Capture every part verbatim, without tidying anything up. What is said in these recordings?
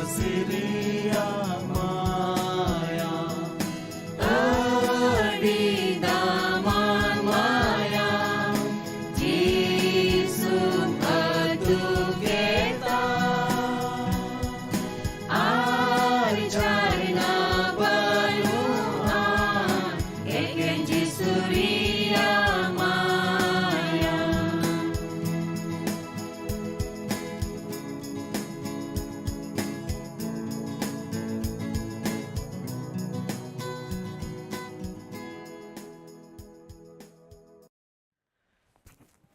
Syria ᱢᱟᱭᱟ, ᱟᱹᱰᱤ ᱫᱟᱢᱟᱱ ᱢᱟᱭᱟ, ᱡᱤᱥᱩᱢ ᱟᱹᱛᱩ ᱠᱮᱫᱟ᱾ ᱟᱨ ᱡᱷᱟᱨᱱᱟ ᱵᱟᱹᱱᱩᱜᱼᱟ, ᱮᱠᱮᱱ ᱡᱤᱥᱩ ᱨᱮᱭᱟᱜ ᱢᱟᱭᱟ᱾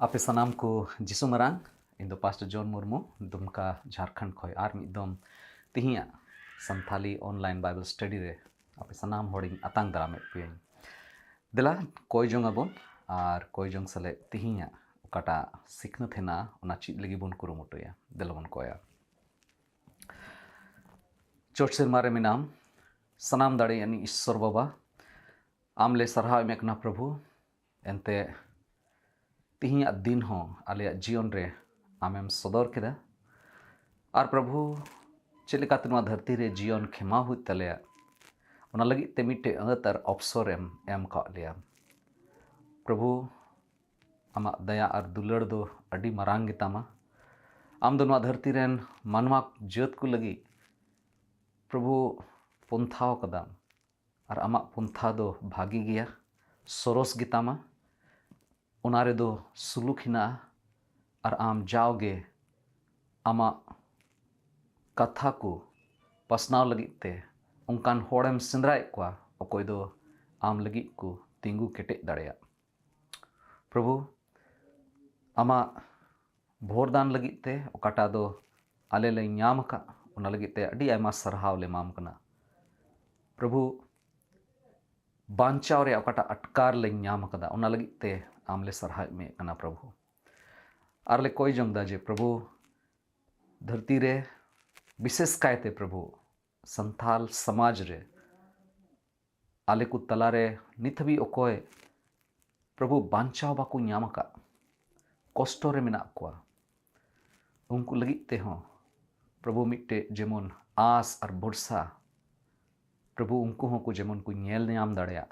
ᱟᱯᱮ ᱥᱟᱱᱟᱢ ᱠᱚ ᱡᱤᱥᱩ ᱢᱟᱨᱟᱝ, ᱤᱧ ᱫᱚ ᱯᱟᱥᱴᱚᱨ ᱡᱚᱱ ᱢᱩᱨᱢᱩ, ᱫᱩᱢᱠᱟ, ᱡᱷᱟᱲᱠᱷᱚᱸᱰ ᱠᱷᱚᱱ ᱟᱨ ᱢᱤᱫ ᱫᱚᱢ ᱛᱤᱦᱤᱧᱟᱜ ᱥᱟᱱᱛᱷᱟᱞᱤ online Bible study ᱨᱮ ᱟᱯᱮ ᱥᱟᱱᱟᱢ ᱦᱚᱲᱤᱧ ᱟᱛᱟᱝ ᱫᱟᱨᱟᱢᱮᱫ ᱯᱮᱭᱟᱹᱧ᱾ ᱫᱮᱞᱟ ᱠᱚᱭ ᱡᱚᱝ ᱟᱵᱚᱱ ᱟᱨ ᱠᱚᱭ ᱡᱚᱝ ᱥᱟᱞᱮ ᱛᱤᱦᱤᱧᱟᱜ ᱚᱠᱟᱴᱟᱜ ᱥᱤᱠᱷᱱᱟᱹᱛ ᱦᱮᱱᱟᱜᱼᱟ, ᱚᱱᱟ ᱪᱮᱫ ᱞᱟᱹᱜᱤᱫ ᱵᱚᱱ ᱠᱩᱨᱩᱢᱩᱴᱩᱭᱟ᱾ ᱫᱮᱞᱟ ᱵᱚᱱ ᱠᱚᱭᱟ᱾ ᱪᱚᱴ ᱥᱮᱨᱢᱟ ᱨᱮ ᱢᱮᱱᱟᱢ, ᱥᱟᱱᱟᱢ ᱫᱟᱲᱮᱭᱟᱱ ᱤᱥᱥᱚᱨ ᱵᱟᱵᱟ, ᱟᱢ ᱞᱮ ᱥᱟᱨᱦᱟᱣ ᱮᱢᱮᱫ ᱠᱟᱱᱟ ᱯᱨᱚᱵᱷᱩ᱾ ᱮᱱᱛᱮ ᱛᱤᱦᱤᱧᱟᱜ ᱫᱤᱱ ᱦᱚᱸ ᱟᱞᱮᱭᱟᱜ ᱡᱤᱭᱚᱱ ᱨᱮ ᱟᱢᱮᱢ ᱥᱚᱫᱚᱨ ᱠᱮᱫᱟ᱾ ᱟᱨ ᱯᱨᱚᱵᱷᱩ, ᱪᱮᱫ ᱞᱮᱠᱟᱛᱮ ᱱᱚᱣᱟ ᱫᱷᱟᱹᱨᱛᱤ ᱨᱮ ᱡᱤᱭᱚᱱ ᱠᱷᱮᱢᱟᱣ ᱦᱩᱭᱩᱜ ᱛᱟᱞᱮᱭᱟ, ᱚᱱᱟ ᱞᱟᱹᱜᱤᱫ ᱛᱮ ᱢᱤᱫᱴᱮᱡ ᱟᱹᱛ ᱟᱨ ᱚᱯᱥᱚᱨ ᱮᱢ ᱮᱢ ᱠᱟᱜ ᱞᱮᱭᱟ᱾ ᱯᱨᱚᱵᱷᱩ, ᱟᱢᱟᱜ ᱫᱟᱭᱟ ᱟᱨ ᱫᱩᱞᱟᱹᱲ ᱫᱚ ᱟᱹᱰᱤ ᱢᱟᱨᱟᱝ ᱜᱮᱛᱟᱢᱟ᱾ ᱟᱢ ᱫᱚ ᱱᱚᱣᱟ ᱫᱷᱟᱹᱨᱛᱤ ᱨᱮᱱ ᱢᱟᱱᱣᱟ ᱡᱟᱹᱛ ᱠᱚ ᱞᱟᱹᱜᱤᱫ ᱯᱨᱚᱵᱷᱩ ᱯᱚᱱᱛᱷᱟᱣ ᱠᱟᱫᱟᱢ, ᱟᱨ ᱟᱢᱟᱜ ᱯᱚᱱᱛᱷᱟ ᱫᱚ ᱵᱷᱟᱜᱮ ᱜᱮᱭᱟ, ᱥᱚᱨᱚᱥ ᱜᱮᱛᱟᱢᱟ᱾ ᱚᱱᱟ ᱨᱮᱫᱚ ᱥᱩᱞᱩᱠ ᱦᱮᱱᱟᱜᱼᱟ, ᱟᱨ ᱟᱢ ᱡᱟᱣᱜᱮ ᱟᱢᱟᱜ ᱠᱟᱛᱷᱟ ᱠᱚ ᱯᱟᱥᱱᱟᱣ ᱞᱟᱹᱜᱤᱫ ᱛᱮ ᱚᱱᱠᱟᱱ ᱦᱚᱲᱮᱢ ᱥᱮᱸᱫᱽᱨᱟᱭᱮᱫ ᱠᱚᱣᱟ, ᱚᱠᱚᱭ ᱫᱚ ᱟᱢ ᱞᱟᱹᱜᱤᱫ ᱠᱚ ᱛᱤᱸᱜᱩ ᱠᱮᱴᱮᱡ ᱫᱟᱲᱮᱭᱟᱜ᱾ ᱯᱨᱚᱵᱷᱩ, ᱟᱢᱟᱜ ᱵᱷᱳᱨ ᱫᱟᱱ ᱞᱟᱹᱜᱤᱫ ᱛᱮ ᱚᱠᱟᱴᱟᱜ ᱫᱚ ᱟᱞᱮ ᱞᱮ ᱧᱟᱢ ᱟᱠᱟᱫ, ᱚᱱᱟ ᱞᱟᱹᱜᱤᱫ ᱛᱮ ᱟᱹᱰᱤ ᱟᱭᱢᱟ ᱥᱟᱨᱦᱟᱣ ᱞᱮ ᱮᱢᱟᱢ ᱠᱟᱱᱟ᱾ ᱯᱨᱚᱵᱷᱩ, ᱵᱟᱧᱪᱟᱣ ᱨᱮᱭᱟᱜ ᱚᱠᱟᱴᱟᱜ ᱟᱴᱠᱟᱨ ᱞᱮ ᱧᱟᱢ ᱟᱠᱟᱫᱟ, ᱚᱱᱟ ᱞᱟᱹᱜᱤᱫ ᱛᱮ ᱟᱢ ᱞᱮ ᱥᱟᱨᱦᱟᱣ ᱮᱫ ᱢᱮ ᱠᱟᱱᱟ ᱯᱨᱚᱵᱷᱩ᱾ ᱟᱨ ᱞᱮ ᱠᱚᱭ ᱡᱚᱝ ᱮᱫᱟ ᱡᱮ ᱯᱨᱚᱵᱷᱩ, ᱫᱷᱟᱹᱨᱛᱤ ᱨᱮ ᱵᱤᱥᱮᱥ ᱠᱟᱭᱛᱮ ᱯᱨᱚᱵᱷᱩ, ᱥᱟᱱᱛᱟᱞ ᱥᱚᱢᱟᱡᱽ ᱨᱮ ᱟᱞᱮ ᱠᱚ ᱛᱟᱞᱟᱨᱮ ᱱᱤᱛ ᱦᱟᱹᱵᱤᱡ ᱚᱠᱚᱭ ᱯᱨᱚᱵᱷᱩ ᱵᱟᱧᱪᱟᱣ ᱵᱟᱠᱚ ᱧᱟᱢ ᱟᱠᱟᱫ, ᱠᱚᱥᱴᱚ ᱨᱮ ᱢᱮᱱᱟᱜ ᱠᱚᱣᱟ, ᱩᱱᱠᱩ ᱞᱟᱹᱜᱤᱫ ᱛᱮᱦᱚᱸ ᱯᱨᱚᱵᱷᱩ, ᱢᱤᱫᱴᱮᱡ ᱡᱮᱢᱚᱱ ᱟᱸᱥ ᱟᱨ ᱵᱷᱚᱨᱥᱟ, ᱯᱨᱚᱵᱷᱩ, ᱩᱱᱠᱩ ᱦᱚᱸᱠᱚ ᱡᱮᱢᱚᱱ ᱠᱚ ᱧᱮᱞ ᱧᱟᱢ ᱫᱟᱲᱮᱭᱟᱜ,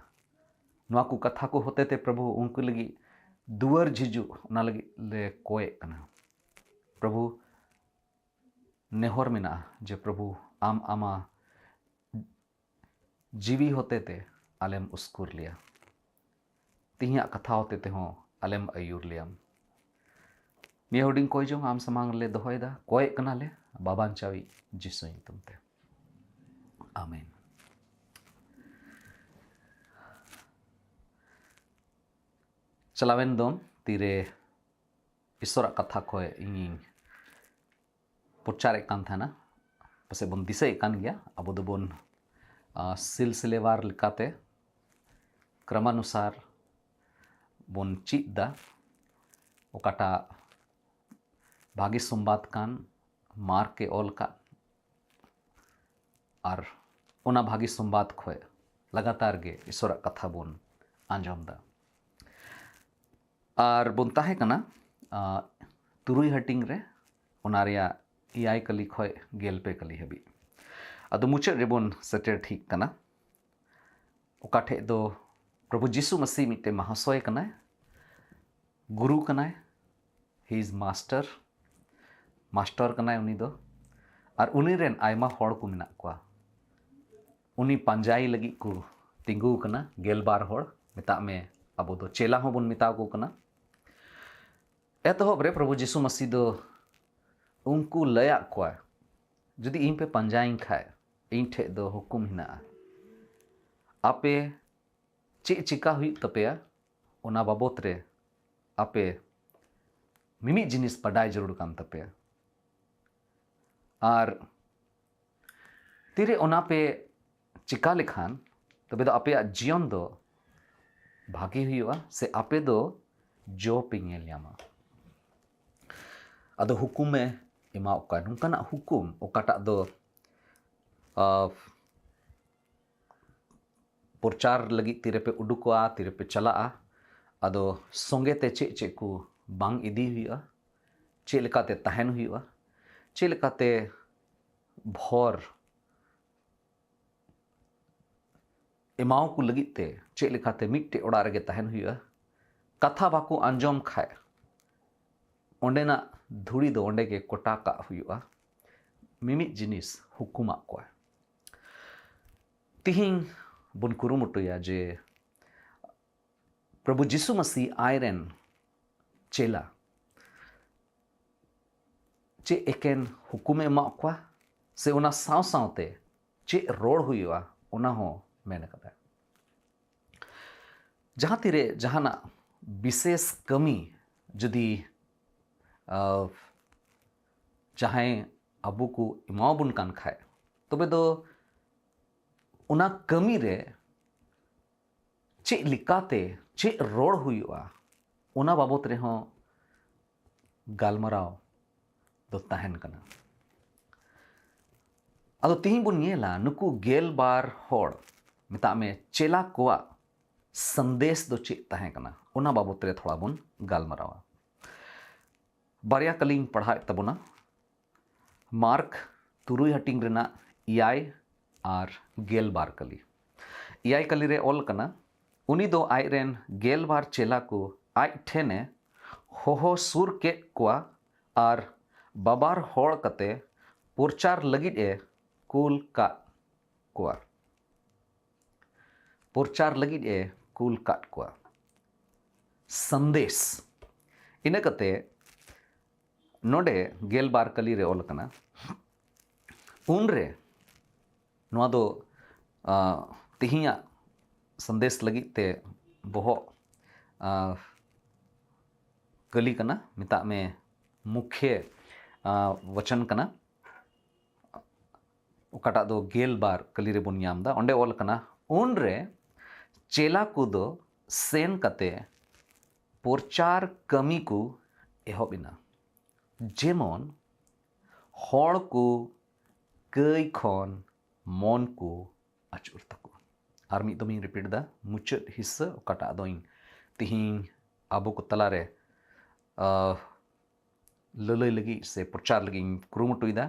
ᱱᱚᱣᱟ ᱠᱚ ᱠᱟᱛᱷᱟ ᱠᱚ ᱦᱚᱛᱮ ᱛᱮ ᱯᱨᱚᱵᱷᱩ ᱩᱱᱠᱩ ᱞᱟᱹᱜᱤᱫ ᱫᱩᱣᱟᱹᱨ ᱡᱷᱤᱡᱩᱜ, ᱚᱱᱟ ᱞᱟᱹᱜᱤᱫ ᱞᱮ ᱠᱚᱭᱮᱜ ᱠᱟᱱᱟ᱾ ᱯᱨᱚᱵᱷᱩ, ᱱᱮᱦᱚᱨ ᱢᱮᱱᱟᱜᱼᱟ ᱡᱮ ᱯᱨᱚᱵᱷᱩ, ᱟᱢ ᱟᱢᱟᱜ ᱡᱤᱣᱤ ᱦᱚᱛᱮ ᱛᱮ ᱟᱞᱮᱢ ᱩᱥᱠᱩᱨ ᱞᱮᱭᱟ, ᱛᱮᱦᱮᱧᱟᱜ ᱠᱟᱛᱷᱟ ᱦᱚᱛᱮ ᱛᱮᱦᱚᱸ ᱟᱞᱮᱢ ᱟᱹᱭᱩᱨ ᱞᱮᱭᱟᱢ᱾ ᱱᱤᱭᱟᱹ ᱦᱩᱰᱤᱧ ᱠᱚᱭ ᱡᱚᱝ ᱟᱢ ᱥᱟᱢᱟᱝ ᱨᱮᱞᱮ ᱫᱚᱦᱚᱭᱮᱫᱟ, ᱠᱚᱭᱮᱜ ᱠᱟᱱᱟᱞᱮ ᱵᱟᱵᱟᱧᱪᱟᱣᱤᱡ ᱡᱤᱥᱩ ᱧᱩᱛᱩᱢ ᱛᱮ, ᱟᱢᱮᱱ᱾ ᱪᱟᱞᱟᱣᱮᱱ ᱫᱚᱢ ᱛᱤᱨᱮ ᱤᱥᱚᱨᱟᱜ ᱠᱟᱛᱷᱟ ᱠᱷᱚᱡ ᱤᱧᱤᱧ ᱯᱨᱚᱪᱟᱨᱮᱫ ᱠᱟᱱ ᱛᱟᱦᱮᱱᱟ, ᱯᱟᱥᱮᱡ ᱵᱚᱱ ᱫᱤᱥᱟᱹᱭᱮᱫ ᱠᱟᱱ ᱜᱮᱭᱟ, ᱟᱵᱚ ᱫᱚᱵᱚᱱ, ᱟᱸ, ᱥᱤᱞᱥᱤᱞᱮᱣᱟᱨ ᱞᱮᱠᱟᱛᱮ ᱠᱨᱚᱢᱟᱱᱩᱥᱟᱨ ᱵᱚᱱ ᱪᱮᱫ ᱫᱟ, ᱚᱠᱟᱴᱟᱜ ᱵᱷᱟᱜᱮ ᱥᱚᱢᱵᱟᱫ ᱠᱟᱱ, ᱢᱟᱨᱠ ᱮ ᱚᱞ ᱠᱟᱜ, ᱟᱨ ᱚᱱᱟ ᱵᱷᱟᱜᱮ ᱥᱚᱢᱵᱟᱫ ᱠᱷᱚᱡ ᱞᱟᱜᱟᱛᱟᱨ ᱜᱮ ᱤᱥᱚᱨᱟᱜ ᱠᱟᱛᱷᱟ ᱵᱚᱱ ᱟᱸᱡᱚᱢ ᱫᱟ᱾ ᱟᱨ ᱵᱚᱱ ᱛᱟᱦᱮᱸ ᱠᱟᱱᱟ, ᱟᱸ, ᱛᱩᱨᱩᱭ ᱦᱟᱹᱴᱤᱧ ᱨᱮ, ᱚᱱᱟ ᱨᱮᱭᱟᱜ ᱮᱭᱟᱭ ᱠᱟᱹᱞᱤ ᱠᱷᱚᱡ ᱜᱮᱞ ᱯᱮ ᱠᱟᱹᱞᱤ ᱦᱟᱹᱵᱤᱡ᱾ ᱟᱫᱚ ᱢᱩᱪᱟᱹᱫ ᱨᱮᱵᱚᱱ ᱥᱮᱴᱮᱨ ᱴᱷᱤᱠ ᱠᱟᱱᱟ᱾ ᱚᱠᱟ ᱴᱷᱮᱡ ᱫᱚ ᱯᱨᱚᱵᱷᱩ ᱡᱤᱥᱩ ᱢᱟᱹᱥᱤ ᱢᱤᱫᱴᱮᱱ ᱢᱟᱦᱟᱥᱚᱭ ᱠᱟᱱᱟᱭ, ᱜᱩᱨᱩ ᱠᱟᱱᱟᱭ, he is master, ᱢᱟᱥᱴᱟᱨ ᱠᱟᱱᱟᱭ ᱩᱱᱤ ᱫᱚ᱾ ᱟᱨ ᱩᱱᱤ ᱨᱮᱱ ᱟᱭᱢᱟ ᱦᱚᱲ ᱠᱚ ᱢᱮᱱᱟᱜ ᱠᱚᱣᱟ, ᱩᱱᱤ ᱯᱟᱸᱡᱟᱭ ᱞᱟᱹᱜᱤᱫ ᱠᱚ ᱛᱤᱸᱜᱩ ᱟᱠᱟᱱᱟ᱾ ᱜᱮᱞ ᱵᱟᱨ ᱦᱚᱲ, ᱢᱮᱛᱟᱜ ᱢᱮ, ᱟᱵᱚ ᱫᱚ ᱪᱮᱞᱟ ᱦᱚᱸᱵᱚᱱ ᱢᱮᱛᱟ ᱠᱚ ᱠᱟᱱᱟ᱾ ᱮᱛᱚᱦᱚᱵ ᱨᱮ ᱯᱨᱚᱵᱷᱩ ᱡᱤᱥᱩ ᱢᱟᱹᱥᱤ ᱫᱚ ᱩᱱᱠᱩ ᱞᱟᱹᱭᱟᱫ ᱠᱚᱣᱟ, ᱡᱩᱫᱤ ᱤᱧ ᱯᱮ ᱯᱟᱸᱡᱟᱭᱤᱧ ᱠᱷᱟᱡ, ᱤᱧ ᱴᱷᱮᱡ ᱫᱚ ᱦᱩᱠᱩᱢ ᱦᱮᱱᱟᱜᱼᱟ, ᱟᱯᱮ ᱪᱮᱫ ᱪᱤᱠᱟ ᱦᱩᱭᱩᱜ ᱛᱟᱯᱮᱭᱟ, ᱚᱱᱟ ᱵᱟᱵᱚᱛ ᱨᱮ ᱟᱯᱮ ᱢᱤᱢᱤᱫ ᱡᱤᱱᱤᱥ ᱵᱟᱰᱟᱭ ᱡᱟᱹᱨᱩᱲ ᱠᱟᱱ ᱛᱟᱯᱮᱭᱟ᱾ ᱟᱨ ᱛᱤᱨᱮ ᱚᱱᱟ ᱯᱮ ᱪᱤᱠᱟ ᱞᱮᱠᱷᱟᱱ, ᱛᱚᱵᱮ ᱫᱚ ᱟᱯᱮᱭᱟᱜ ᱡᱤᱭᱚᱱ ᱫᱚ ᱵᱷᱟᱜᱮ ᱦᱩᱭᱩᱜᱼᱟ, ᱥᱮ ᱟᱯᱮ ᱫᱚ ᱡᱚ ᱯᱮ ᱧᱮᱞ ᱧᱟᱢᱟ᱾ ᱟᱫᱚ ᱦᱩᱠᱩᱢᱮ ᱮᱢᱟᱣᱟᱫ ᱠᱚᱣᱟ, ᱱᱚᱝᱠᱟᱱᱟᱜ ᱦᱩᱠᱩᱢ ᱚᱠᱟᱴᱟᱜ ᱫᱚ, ᱟᱸ, ᱯᱨᱚᱪᱟᱨ ᱞᱟᱹᱜᱤᱫ ᱛᱤᱨᱮᱯᱮ ᱩᱰᱩᱠᱚᱜᱼᱟ, ᱛᱤᱨᱮᱯᱮ ᱪᱟᱞᱟᱜᱼᱟ, ᱟᱫᱚ ᱥᱚᱸᱜᱮ ᱛᱮ ᱪᱮᱫ ᱪᱮᱫ ᱠᱚ ᱵᱟᱝ ᱤᱫᱤ ᱦᱩᱭᱩᱜᱼᱟ, ᱪᱮᱫ ᱞᱮᱠᱟᱛᱮ ᱛᱟᱦᱮᱱ ᱦᱩᱭᱩᱜᱼᱟ, ᱪᱮᱫ ᱞᱮᱠᱟᱛᱮ ᱵᱷᱚᱨ ᱮᱢᱟᱣ ᱠᱚ ᱞᱟᱹᱜᱤᱫ ᱛᱮ ᱪᱮᱫ ᱞᱮᱠᱟᱛᱮ ᱢᱤᱫᱴᱮᱡ ᱚᱲᱟᱜ ᱨᱮᱜᱮ ᱛᱟᱦᱮᱱ ᱦᱩᱭᱩᱜᱼᱟ, ᱠᱟᱛᱷᱟ ᱵᱟᱠᱚ ᱟᱸᱡᱚᱢ ᱠᱷᱟᱡ ᱚᱸᱰᱮᱱᱟᱜ ᱫᱷᱩᱲᱤ ᱫᱚ ᱚᱸᱰᱮ ᱜᱮ ᱠᱚᱴᱟ ᱠᱟᱜ ᱦᱩᱭᱩᱜᱼᱟ, ᱢᱤᱢᱤᱫ ᱡᱤᱱᱤᱥ ᱦᱩᱠᱩᱢᱟᱜ ᱠᱚᱣᱟ᱾ ᱛᱤᱦᱤᱧ ᱵᱚᱱ ᱠᱩᱨᱩᱢᱩᱴᱩᱭᱟ ᱡᱮ ᱯᱨᱚᱵᱷᱩ ᱡᱤᱥᱩ ᱢᱟᱥᱤ ᱟᱡ ᱨᱮᱱ ᱪᱮᱞᱟ ᱪᱮᱫ ᱮᱠᱮᱱ ᱦᱩᱠᱩᱢᱮ ᱮᱢᱟᱜ ᱠᱚᱣᱟ, ᱥᱮ ᱚᱱᱟ ᱥᱟᱶ ᱥᱟᱶᱛᱮ ᱪᱮᱫ ᱨᱚᱲ ᱦᱩᱭᱩᱜᱼᱟ, ᱚᱱᱟ ᱦᱚᱸ ᱢᱮᱱ ᱟᱠᱟᱫᱟ᱾ ᱡᱟᱦᱟᱸ ᱛᱤᱨᱮ ᱡᱟᱦᱟᱱᱟᱜ ᱵᱤᱥᱮᱥ ᱠᱟᱹᱢᱤ ᱡᱩᱫᱤ, ᱟᱸ, ᱡᱟᱦᱟᱸᱭ ᱟᱵᱚ ᱠᱚ ᱮᱢᱟᱣᱟᱵᱚᱱ ᱠᱟᱱ ᱠᱷᱟᱡ, ᱛᱚᱵᱮ ᱫᱚ ᱚᱱᱟ ᱠᱟᱹᱢᱤ ᱨᱮ ᱪᱮᱫ ᱞᱮᱠᱟᱛᱮ ᱪᱮᱫ ᱨᱚᱲ ᱦᱩᱭᱩᱜᱼᱟ, ᱚᱱᱟ ᱵᱟᱵᱚᱛ ᱨᱮᱦᱚᱸ ᱜᱟᱞᱢᱟᱨᱟᱣ ᱫᱚ ᱛᱟᱦᱮᱱ ᱠᱟᱱᱟ᱾ ᱟᱫᱚ ᱛᱤᱦᱤᱧ ᱵᱚᱱ ᱧᱮᱞᱟ, ᱱᱩᱠᱩ ᱜᱮᱞ ᱵᱟᱨ ᱦᱚᱲ, ᱢᱮᱛᱟᱜ ᱢᱮ, ᱪᱮᱞᱟ ᱠᱚᱣᱟᱜ ᱥᱟᱸᱫᱮᱥ ᱫᱚ ᱪᱮᱫ ᱛᱟᱦᱮᱸ ᱠᱟᱱᱟ, ᱚᱱᱟ ᱵᱟᱵᱚᱛ ᱨᱮ ᱛᱷᱚᱲᱟ ᱵᱚᱱ ᱜᱟᱞᱢᱟᱨᱟᱣᱟ᱾ ᱵᱟᱨᱭᱟ ᱠᱟᱹᱞᱤᱧ ᱯᱟᱲᱦᱟᱣᱮᱫ ᱛᱟᱵᱚᱱᱟ, ᱢᱟᱨᱠ ᱛᱩᱨᱩᱭ ᱦᱟᱹᱴᱤᱧ ᱨᱮᱱᱟᱜ ᱮᱭᱟᱭ ᱟᱨ ᱜᱮᱞ ᱵᱟᱨ ᱠᱟᱹᱞᱤ᱾ ᱮᱭᱟᱭ ᱠᱟᱹᱞᱤ ᱨᱮ ᱚᱞ ᱠᱟᱱᱟ, ᱩᱱᱤ ᱫᱚ ᱟᱡ ᱨᱮᱱ ᱜᱮᱞ ᱵᱟᱨ ᱪᱮᱞᱟ ᱠᱚ ᱟᱡ ᱴᱷᱮᱱᱮ ᱦᱚᱦᱚ ᱥᱩᱨ ᱠᱮᱫ ᱠᱚᱣᱟ ᱟᱨ ᱵᱟᱵᱟᱨ ᱦᱚᱲ ᱠᱟᱛᱮ ᱯᱨᱚᱪᱟᱨ ᱞᱟᱹᱜᱤᱫ ᱮ ᱠᱩᱞ ᱠᱟᱫ ᱠᱚᱣᱟ᱾ ᱯᱨᱚᱪᱟᱨ ᱞᱟᱹᱜᱤᱫ ᱮ ᱠᱩᱞ ᱠᱟᱫ ᱠᱚᱣᱟ᱾ ᱥᱟᱸᱫᱮᱥ᱾ ᱤᱱᱟᱹ ᱠᱟᱛᱮ ᱱᱚᱰᱮ ᱜᱮᱞ ᱵᱟᱨ ᱠᱟᱹᱞᱤ ᱨᱮ ᱚᱞ ᱠᱟᱱᱟ, ᱩᱱᱨᱮ ᱱᱚᱣᱟ ᱫᱚ, ᱟ, ᱛᱮᱦᱮᱧᱟᱜ ᱥᱟᱸᱫᱮᱥ ᱞᱟᱹᱜᱤᱫ ᱛᱮ ᱵᱚᱦᱚᱜ, ᱟ, ᱠᱟᱹᱞᱤ ᱠᱟᱱᱟ, ᱢᱮᱛᱟᱜ ᱢᱮ ᱢᱩᱠᱷᱭᱟᱹ, ᱟ, ᱵᱚᱪᱚᱱ ᱠᱟᱱᱟ, ᱚᱠᱟᱴᱟᱜ ᱫᱚ ᱜᱮᱞ ᱵᱟᱨ ᱠᱟᱹᱞᱤ ᱨᱮᱵᱚᱱ ᱧᱟᱢ ᱮᱫᱟ᱾ ᱚᱸᱰᱮ ᱚᱞ ᱠᱟᱱᱟ, ᱩᱱᱨᱮ ᱪᱮᱞᱟ ᱠᱚᱫᱚ ᱥᱮᱱ ᱠᱟᱛᱮ ᱯᱨᱚᱪᱟᱨ ᱠᱟᱹᱢᱤ ᱠᱚ ᱮᱦᱚᱵ ᱮᱱᱟ, ᱡᱮᱢᱚᱱ ᱦᱚᱲ ᱠᱚ ᱠᱟᱹᱭ ᱠᱷᱚᱱ ᱢᱚᱱ ᱠᱚ ᱟᱹᱪᱩᱨ ᱛᱟᱠᱚ᱾ ᱟᱨ ᱢᱤᱫ ᱫᱚᱢᱤᱧ ᱨᱤᱯᱤᱴ ᱮᱫᱟ, ᱢᱩᱪᱟᱹᱫ ᱦᱤᱥᱥᱟᱹ ᱚᱠᱟᱴᱟᱜ ᱫᱚᱧ ᱛᱤᱦᱤᱧ ᱟᱵᱚ ᱠᱚ ᱛᱟᱞᱟᱨᱮ, ᱟᱦ, ᱞᱟᱹᱞᱟᱹᱭ ᱞᱟᱹᱜᱤᱫ ᱥᱮ ᱯᱨᱚᱪᱟᱨ ᱞᱟᱹᱜᱤᱫ ᱤᱧ ᱠᱩᱨᱩᱢᱩᱴᱩᱭᱮᱫᱟ,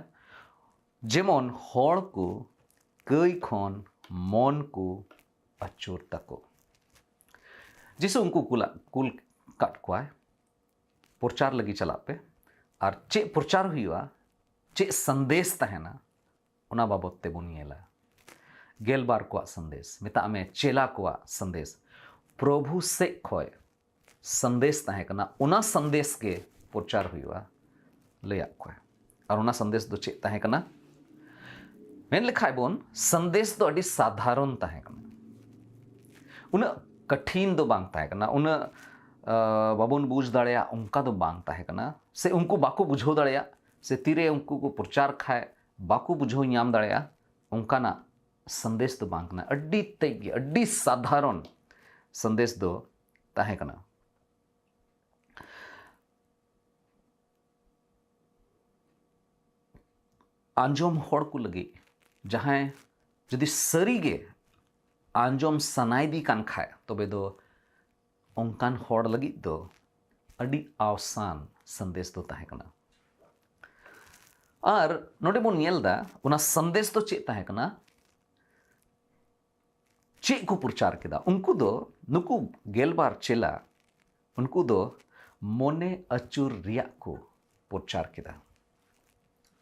ᱡᱮᱢᱚᱱ ᱦᱚᱲ ᱠᱚ ᱠᱟᱹᱭ ᱠᱷᱚᱱ ᱢᱚᱱ ᱠᱚ ᱟᱹᱪᱩᱨ ᱛᱟᱠᱚ᱾ ᱡᱤᱥᱩ ᱩᱱᱠᱩ ᱠᱩᱞᱟᱜ ᱠᱩᱞ ᱠᱟᱫ ᱠᱚᱣᱟᱭ, ᱯᱨᱚᱪᱟᱨ ᱞᱟᱹᱜᱤᱫ ᱪᱟᱞᱟᱜ ᱯᱮ᱾ ᱟᱨ ᱪᱮᱫ ᱯᱨᱚᱪᱟᱨ ᱦᱩᱭᱩᱜᱼᱟ, ᱪᱮᱫ ᱥᱟᱸᱫᱮᱥ ᱛᱟᱦᱮᱱᱟ, ᱚᱱᱟ ᱵᱟᱵᱚᱫ ᱛᱮᱵᱚᱱ ᱧᱮᱞᱟ᱾ ᱜᱮᱞᱵᱟᱨ ᱠᱚᱣᱟᱜ ᱥᱟᱸᱫᱮᱥ, ᱢᱮᱛᱟᱜ ᱢᱮ ᱪᱮᱞᱟ ᱠᱚᱣᱟᱜ ᱥᱟᱸᱫᱮᱥ, ᱯᱨᱚᱵᱷᱩ ᱥᱮᱫ ᱠᱷᱚᱱ ᱥᱟᱸᱫᱮᱥ ᱛᱟᱦᱮᱸ ᱠᱟᱱᱟ, ᱚᱱᱟ ᱥᱟᱸᱫᱮᱥ ᱜᱮ ᱯᱨᱚᱪᱟᱨ ᱦᱩᱭᱩᱜᱼᱟ, ᱞᱟᱹᱭᱟᱫ ᱠᱚᱣᱟ᱾ ᱟᱨ ᱚᱱᱟ ᱥᱟᱸᱫᱮᱥ ᱫᱚ ᱪᱮᱫ ᱛᱟᱦᱮᱸ ᱠᱟᱱᱟ? ᱢᱮᱱ ᱞᱮᱠᱷᱟᱡ ᱵᱚᱱ, ᱥᱟᱸᱫᱮᱥ ᱫᱚ ᱟᱹᱰᱤ ᱥᱟᱫᱷᱟᱨᱚᱱ ᱛᱟᱦᱮᱸ ᱠᱟᱱᱟ, ᱩᱱᱟᱹᱜ ᱠᱟᱴᱷᱤᱱ ᱫᱚ ᱵᱟᱝ ᱛᱟᱦᱮᱸ ᱠᱟᱱᱟ, ᱩᱱᱟᱹᱜ ᱟᱸ, ᱵᱟᱵᱚᱱ ᱵᱩᱡᱽ ᱫᱟᱲᱮᱭᱟᱜ ᱚᱱᱠᱟ ᱫᱚ ᱵᱟᱝ ᱛᱟᱦᱮᱸ ᱠᱟᱱᱟ, ᱥᱮ ᱩᱱᱠᱩ ᱵᱟᱠᱚ ᱵᱩᱡᱷᱟᱹᱣ ᱫᱟᱲᱮᱭᱟᱜ, ᱥᱮ ᱛᱤᱨᱮ ᱩᱱᱠᱩ ᱠᱚ ᱯᱨᱚᱪᱟᱨ ᱠᱷᱟᱡ ᱵᱟᱠᱚ ᱵᱩᱡᱷᱟᱹᱣ ᱧᱟᱢ ᱫᱟᱲᱮᱭᱟᱜᱼᱟ, ᱚᱱᱠᱟᱱᱟᱜ ᱥᱟᱸᱫᱮᱥ ᱫᱚ ᱵᱟᱝ ᱠᱟᱱᱟ᱾ ᱟᱹᱰᱤ ᱛᱮᱫ ᱜᱮ, ᱟᱹᱰᱤ ᱥᱟᱫᱷᱟᱨᱚᱱ ᱥᱟᱸᱫᱮᱥ ᱫᱚ ᱛᱟᱦᱮᱸ ᱠᱟᱱᱟ᱾ ᱟᱸᱡᱚᱢ ᱦᱚᱲ ᱠᱚ ᱞᱟᱹᱜᱤᱫ, ᱡᱟᱦᱟᱸᱭ ᱡᱩᱫᱤ ᱥᱟᱹᱨᱤ ᱜᱮ ᱟᱸᱡᱚᱢ ᱥᱟᱱᱟᱭᱮᱫᱮ ᱠᱟᱱ ᱠᱷᱟᱡ, ᱛᱚᱵᱮ ᱫᱚ ᱚᱱᱠᱟᱱ ᱦᱚᱲ ᱞᱟᱹᱜᱤᱫ ᱫᱚ ᱟᱹᱰᱤ ᱟᱣᱥᱟᱱ ᱥᱟᱸᱫᱮᱥ ᱫᱚ ᱛᱟᱦᱮᱸ ᱠᱟᱱᱟ᱾ ᱟᱨ ᱱᱚᱰᱮ ᱵᱚᱱ ᱧᱮᱞ ᱮᱫᱟ, ᱚᱱᱟ ᱥᱟᱸᱫᱮᱥ ᱫᱚ ᱪᱮᱫ ᱛᱟᱦᱮᱸ ᱠᱟᱱᱟ? ᱪᱮᱫ ᱠᱚ ᱯᱨᱚᱪᱟᱨ ᱠᱮᱫᱟ? ᱩᱱᱠᱩ ᱫᱚ, ᱱᱩᱠᱩ ᱜᱮᱞᱵᱟᱨ ᱪᱮᱞᱟ, ᱩᱱᱠᱩ ᱫᱚ ᱢᱚᱱᱮ ᱟᱹᱪᱩᱨ ᱨᱮᱭᱟᱜ ᱠᱚ ᱯᱨᱚᱪᱟᱨ ᱠᱮᱫᱟ᱾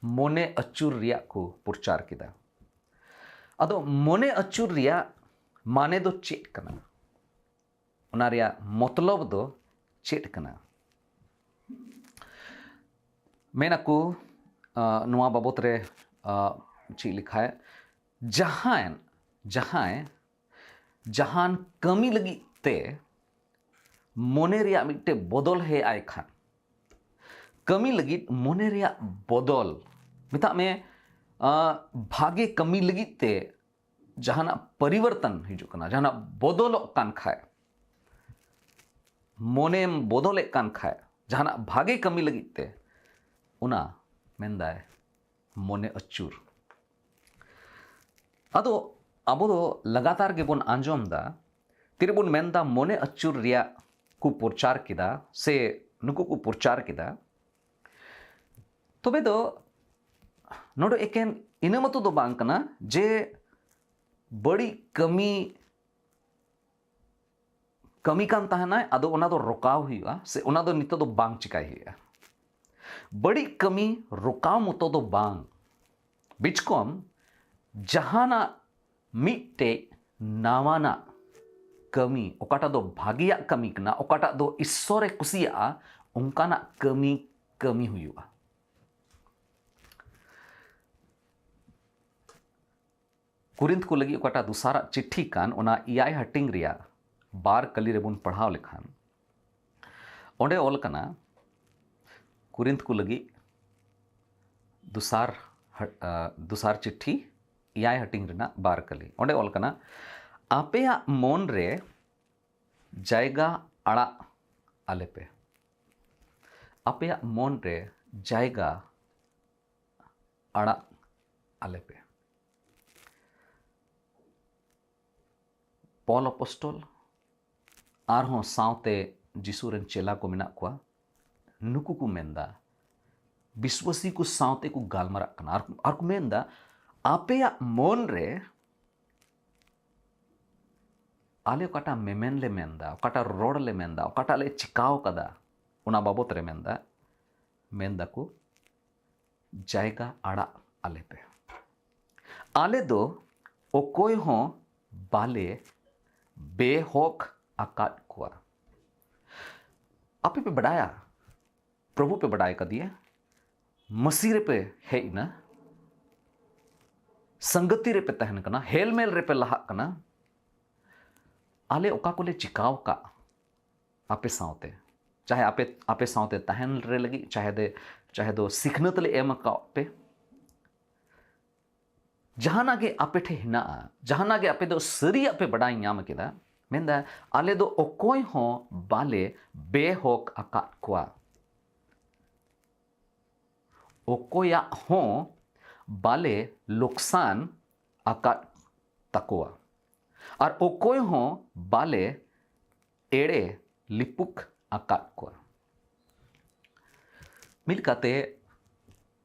ᱢᱚᱱᱮ ᱟᱹᱪᱩᱨ ᱨᱮᱭᱟᱜ ᱠᱚ ᱯᱨᱚᱪᱟᱨ ᱠᱮᱫᱟ᱾ ᱟᱫᱚ ᱢᱚᱱᱮ ᱟᱹᱪᱩᱨ ᱨᱮᱭᱟᱜ ᱢᱟᱱᱮ ᱫᱚ ᱪᱮᱫ ᱠᱟᱱᱟ? ᱚᱱᱟ ᱨᱮᱭᱟᱜ ᱢᱚᱛᱞᱚᱵ ᱫᱚ ᱪᱮᱫ ᱠᱟᱱᱟ? ᱢᱮᱱ ᱟᱠᱚ, ᱟᱸ, ᱱᱚᱣᱟ ᱵᱟᱵᱚᱛ ᱨᱮ, ᱟᱸ, ᱪᱮᱫ ᱞᱮᱠᱷᱟᱡ, ᱡᱟᱦᱟᱸᱭ, ᱡᱟᱦᱟᱸᱭ, ᱡᱟᱦᱟᱱ ᱠᱟᱹᱢᱤ ᱞᱟᱹᱜᱤᱫ ᱛᱮ ᱢᱚᱱᱮ ᱨᱮᱭᱟᱜ ᱢᱤᱫᱴᱮᱡ ᱵᱚᱫᱚᱞ ᱦᱮᱡ ᱟᱭ ᱠᱷᱟᱱ, ᱠᱟᱹᱢᱤ ᱞᱟᱹᱜᱤᱫ ᱢᱚᱱᱮ ᱨᱮᱭᱟᱜ ᱵᱚᱫᱚᱞ, ᱢᱮᱛᱟᱜ ᱢᱮ, ᱟᱸ, ᱵᱷᱟᱜᱮ ᱠᱟᱹᱢᱤ ᱞᱟᱹᱜᱤᱫ ᱛᱮ ᱡᱟᱦᱟᱱᱟᱜ ᱯᱚᱨᱤᱵᱚᱨᱛᱚᱱ ᱦᱤᱡᱩᱜ ᱠᱟᱱᱟ, ᱡᱟᱦᱟᱱᱟᱜ ᱵᱚᱫᱚᱞᱚᱜ ᱠᱟᱱ ᱠᱷᱟᱡ, ᱢᱚᱱᱮᱢ ᱵᱚᱫᱚᱞᱮᱫ ᱠᱟᱱ ᱠᱷᱟᱡ, ᱡᱟᱦᱟᱱᱟᱜ ᱵᱷᱟᱜᱮ ᱠᱟᱹᱢᱤ ᱞᱟᱹᱜᱤᱫ ᱛᱮ, ᱚᱱᱟ ᱢᱮᱱᱫᱟᱭ ᱢᱚᱱᱮ ᱟᱹᱪᱩᱨ᱾ ᱟᱫᱚ ᱟᱵᱚ ᱫᱚ ᱞᱟᱜᱟᱛᱟᱨ ᱜᱮᱵᱚᱱ ᱟᱸᱡᱚᱢ ᱫᱟ, ᱛᱤᱨᱮᱵᱚᱱ ᱢᱮᱱᱫᱟ ᱢᱚᱱᱮ ᱟᱹᱪᱩᱨ ᱨᱮᱭᱟᱜ ᱠᱚ ᱯᱨᱚᱪᱟᱨ ᱠᱮᱫᱟ ᱥᱮ ᱱᱩᱠᱩ ᱠᱚ ᱯᱨᱚᱪᱟᱨ ᱠᱮᱫᱟ, ᱛᱚᱵᱮ ᱫᱚ ᱱᱚᱰᱮ ᱮᱠᱮᱱ ᱤᱱᱟᱹ ᱢᱚᱛᱚ ᱫᱚ ᱵᱟᱝ ᱠᱟᱱᱟ ᱡᱮ ᱵᱟᱹᱲᱤᱡ ᱠᱟᱹᱢᱤ ᱠᱟᱹᱢᱤ ᱠᱟᱱ ᱛᱟᱦᱮᱱᱟᱭ, ᱟᱫᱚ ᱚᱱᱟ ᱫᱚ ᱨᱚᱠᱟᱣ ᱦᱩᱭᱩᱜᱼᱟ, ᱥᱮ ᱚᱱᱟ ᱫᱚ ᱱᱤᱛᱚᱜ ᱫᱚ ᱵᱟᱝ ᱪᱤᱠᱟᱭ ᱦᱩᱭᱩᱜᱼᱟ᱾ ᱵᱟᱹᱲᱤᱡ ᱠᱟᱹᱢᱤ ᱨᱚᱠᱟᱣ ᱢᱚᱛᱚ ᱫᱚ ᱵᱟᱝ, ᱵᱤᱪᱠᱚᱢ ᱡᱟᱦᱟᱱᱟᱜ ᱢᱤᱫᱴᱮᱡ ᱱᱟᱣᱟᱱᱟᱜ ᱠᱟᱹᱢᱤ, ᱚᱠᱟᱴᱟᱜ ᱫᱚ ᱵᱷᱟᱜᱮᱭᱟᱜ ᱠᱟᱹᱢᱤ ᱠᱟᱱᱟ, ᱚᱠᱟᱴᱟᱜ ᱫᱚ ᱤᱥᱥᱚᱨᱮ ᱠᱩᱥᱤᱭᱟᱜᱼᱟ, ᱚᱱᱠᱟᱱᱟᱜ ᱠᱟᱹᱢᱤ ᱠᱟᱹᱢᱤ ᱦᱩᱭᱩᱜᱼᱟ᱾ ᱠᱩᱨᱤᱱᱛ ᱠᱚ ᱞᱟᱹᱜᱤᱫ ᱚᱠᱟᱴᱟᱜ ᱫᱚᱥᱟᱨᱟᱜ ᱪᱤᱴᱷᱤ ᱠᱟᱱ, ᱚᱱᱟ ᱮᱭᱟᱭ ᱦᱟᱹᱴᱤᱧ ᱨᱮᱭᱟᱜ ᱵᱟᱨ ᱠᱟᱹᱞᱤ ᱨᱮᱵᱚᱱ ᱯᱟᱲᱦᱟᱣ ᱞᱮᱠᱷᱟᱱ, ᱚᱸᱰᱮ ᱚᱞ ᱠᱟᱱᱟ, ᱠᱩᱨᱤᱱᱛ ᱠᱚ ᱞᱟᱹᱜᱤᱫ ᱫᱚᱥᱟᱨ ᱦᱟ-, ᱟ, ᱫᱚᱥᱟᱨ ᱪᱤᱴᱷᱤ, ᱮᱭᱟᱭ ᱦᱟᱹᱴᱤᱧ ᱨᱮᱱᱟᱜ ᱵᱟᱨ ᱠᱟᱹᱞᱤ᱾ ᱚᱸᱰᱮ ᱚᱞ ᱠᱟᱱᱟ, ᱟᱯᱮᱭᱟᱜ ᱢᱚᱱ ᱨᱮ ᱡᱟᱭᱜᱟ ᱟᱲᱟᱜ ᱟᱞᱮ ᱯᱮ᱾ ᱟᱯᱮᱭᱟᱜ ᱢᱚᱱ ᱨᱮ ᱡᱟᱭᱜᱟ ᱟᱲᱟᱜ ᱟᱞᱮ ᱯᱮ᱾ ᱯᱚᱞ ᱟᱯᱚᱥᱴᱚᱞ ᱟᱨᱦᱚᱸ ᱥᱟᱶᱛᱮ ᱡᱤᱥᱩ ᱨᱮᱱ ᱪᱮᱞᱟ ᱠᱚ ᱢᱮᱱᱟᱜ ᱠᱚᱣᱟ, ᱱᱩᱠᱩ ᱠᱚ ᱢᱮᱱᱫᱟ, ᱵᱤᱥᱣᱟᱥᱤ ᱠᱚ ᱥᱟᱶᱛᱮ ᱠᱚ ᱜᱟᱞᱢᱟᱨᱟᱜ ᱠᱟᱱᱟ ᱟᱨ, ᱟᱨ ᱠᱚ ᱢᱮᱱᱫᱟ, ᱟᱯᱮᱭᱟᱜ ᱢᱚᱱ ᱨᱮ ᱟᱞᱮ ᱚᱠᱟᱴᱟᱜ ᱢᱮᱢᱮᱱ ᱞᱮ ᱢᱮᱱᱫᱟ, ᱚᱠᱟᱴᱟᱜ ᱨᱚᱲ ᱞᱮ ᱢᱮᱱᱫᱟ, ᱚᱠᱟᱴᱟᱜ ᱞᱮ ᱪᱤᱠᱟᱣ ᱠᱟᱫᱟ, ᱚᱱᱟ ᱵᱟᱵᱚᱛ ᱨᱮ ᱢᱮᱱᱫᱟ, ᱢᱮᱱ ᱫᱟᱠᱚ, ᱡᱟᱭᱜᱟ ᱟᱲᱟᱜ ᱟᱞᱮ ᱯᱮ᱾ ᱟᱞᱮ ᱫᱚ ᱚᱠᱚᱭ ᱦᱚᱸ ᱵᱟᱞᱮ ᱵᱮᱦᱚᱠ ᱟᱠᱟᱫ ᱠᱚᱣᱟ᱾ ᱟᱯᱮ ᱯᱮ ᱵᱟᱰᱟᱭᱟ, ᱯᱨᱚᱵᱷᱩ ᱯᱮ ᱵᱟᱰᱟᱭ ᱠᱟᱫᱮᱭᱟ, ᱢᱟᱹᱥᱤ ᱨᱮᱯᱮ ᱦᱮᱡ ᱮᱱᱟ, ᱥᱟᱝᱜᱟᱛᱤ ᱨᱮᱯᱮ ᱛᱟᱦᱮᱱ ᱠᱟᱱᱟ, ᱦᱮᱞᱢᱮᱞ ᱨᱮᱯᱮ ᱞᱟᱦᱟᱜ ᱠᱟᱱᱟ᱾ ᱟᱞᱮ ᱚᱠᱟ ᱠᱚᱞᱮ ᱪᱤᱠᱟᱣ ᱠᱟᱜ ᱟᱯᱮ ᱥᱟᱶᱛᱮ, ᱪᱟᱦᱮ ᱟᱯᱮ, ᱟᱯᱮ ᱥᱟᱶᱛᱮ ᱛᱟᱦᱮᱱ ᱨᱮ ᱞᱟᱹᱜᱤᱫ, ᱪᱟᱦᱮ ᱫᱚ, ᱪᱟᱦᱮ ᱫᱚ ᱥᱤᱠᱷᱱᱟᱹᱛ ᱞᱮ ᱮᱢ ᱟᱠᱟᱫ ᱯᱮ, ᱡᱟᱦᱟᱱᱟᱜ ᱜᱮ ᱟᱯᱮ ᱴᱷᱮᱱ ᱦᱮᱱᱟᱜᱼᱟ, ᱡᱟᱦᱟᱱᱟᱜ ᱜᱮ ᱟᱯᱮ ᱫᱚ ᱥᱟᱹᱨᱤᱭᱟᱜ ᱯᱮ ᱵᱟᱰᱟᱭ ᱧᱟᱢ ᱠᱮᱫᱟ, ᱢᱮᱱᱫᱟ, ᱟᱞᱮ ᱫᱚ ᱚᱠᱚᱭ ᱦᱚᱸ ᱵᱟᱞᱮ ᱵᱮᱦᱚᱠ ᱟᱠᱟᱫ ᱠᱚᱣᱟ, ᱚᱠᱚᱭᱟᱜ ᱦᱚᱸ ᱵᱟᱞᱮ ᱞᱚᱠᱥᱟᱱ ᱟᱠᱟᱫ ᱛᱟᱠᱚᱣᱟ, ᱟᱨ ᱚᱠᱚᱭ ᱦᱚᱸ ᱵᱟᱞᱮ ᱮᱲᱮ ᱞᱤᱯᱩᱠ ᱟᱠᱟᱫ ᱠᱚᱣᱟ᱾ ᱢᱤᱫ ᱠᱟᱛᱮ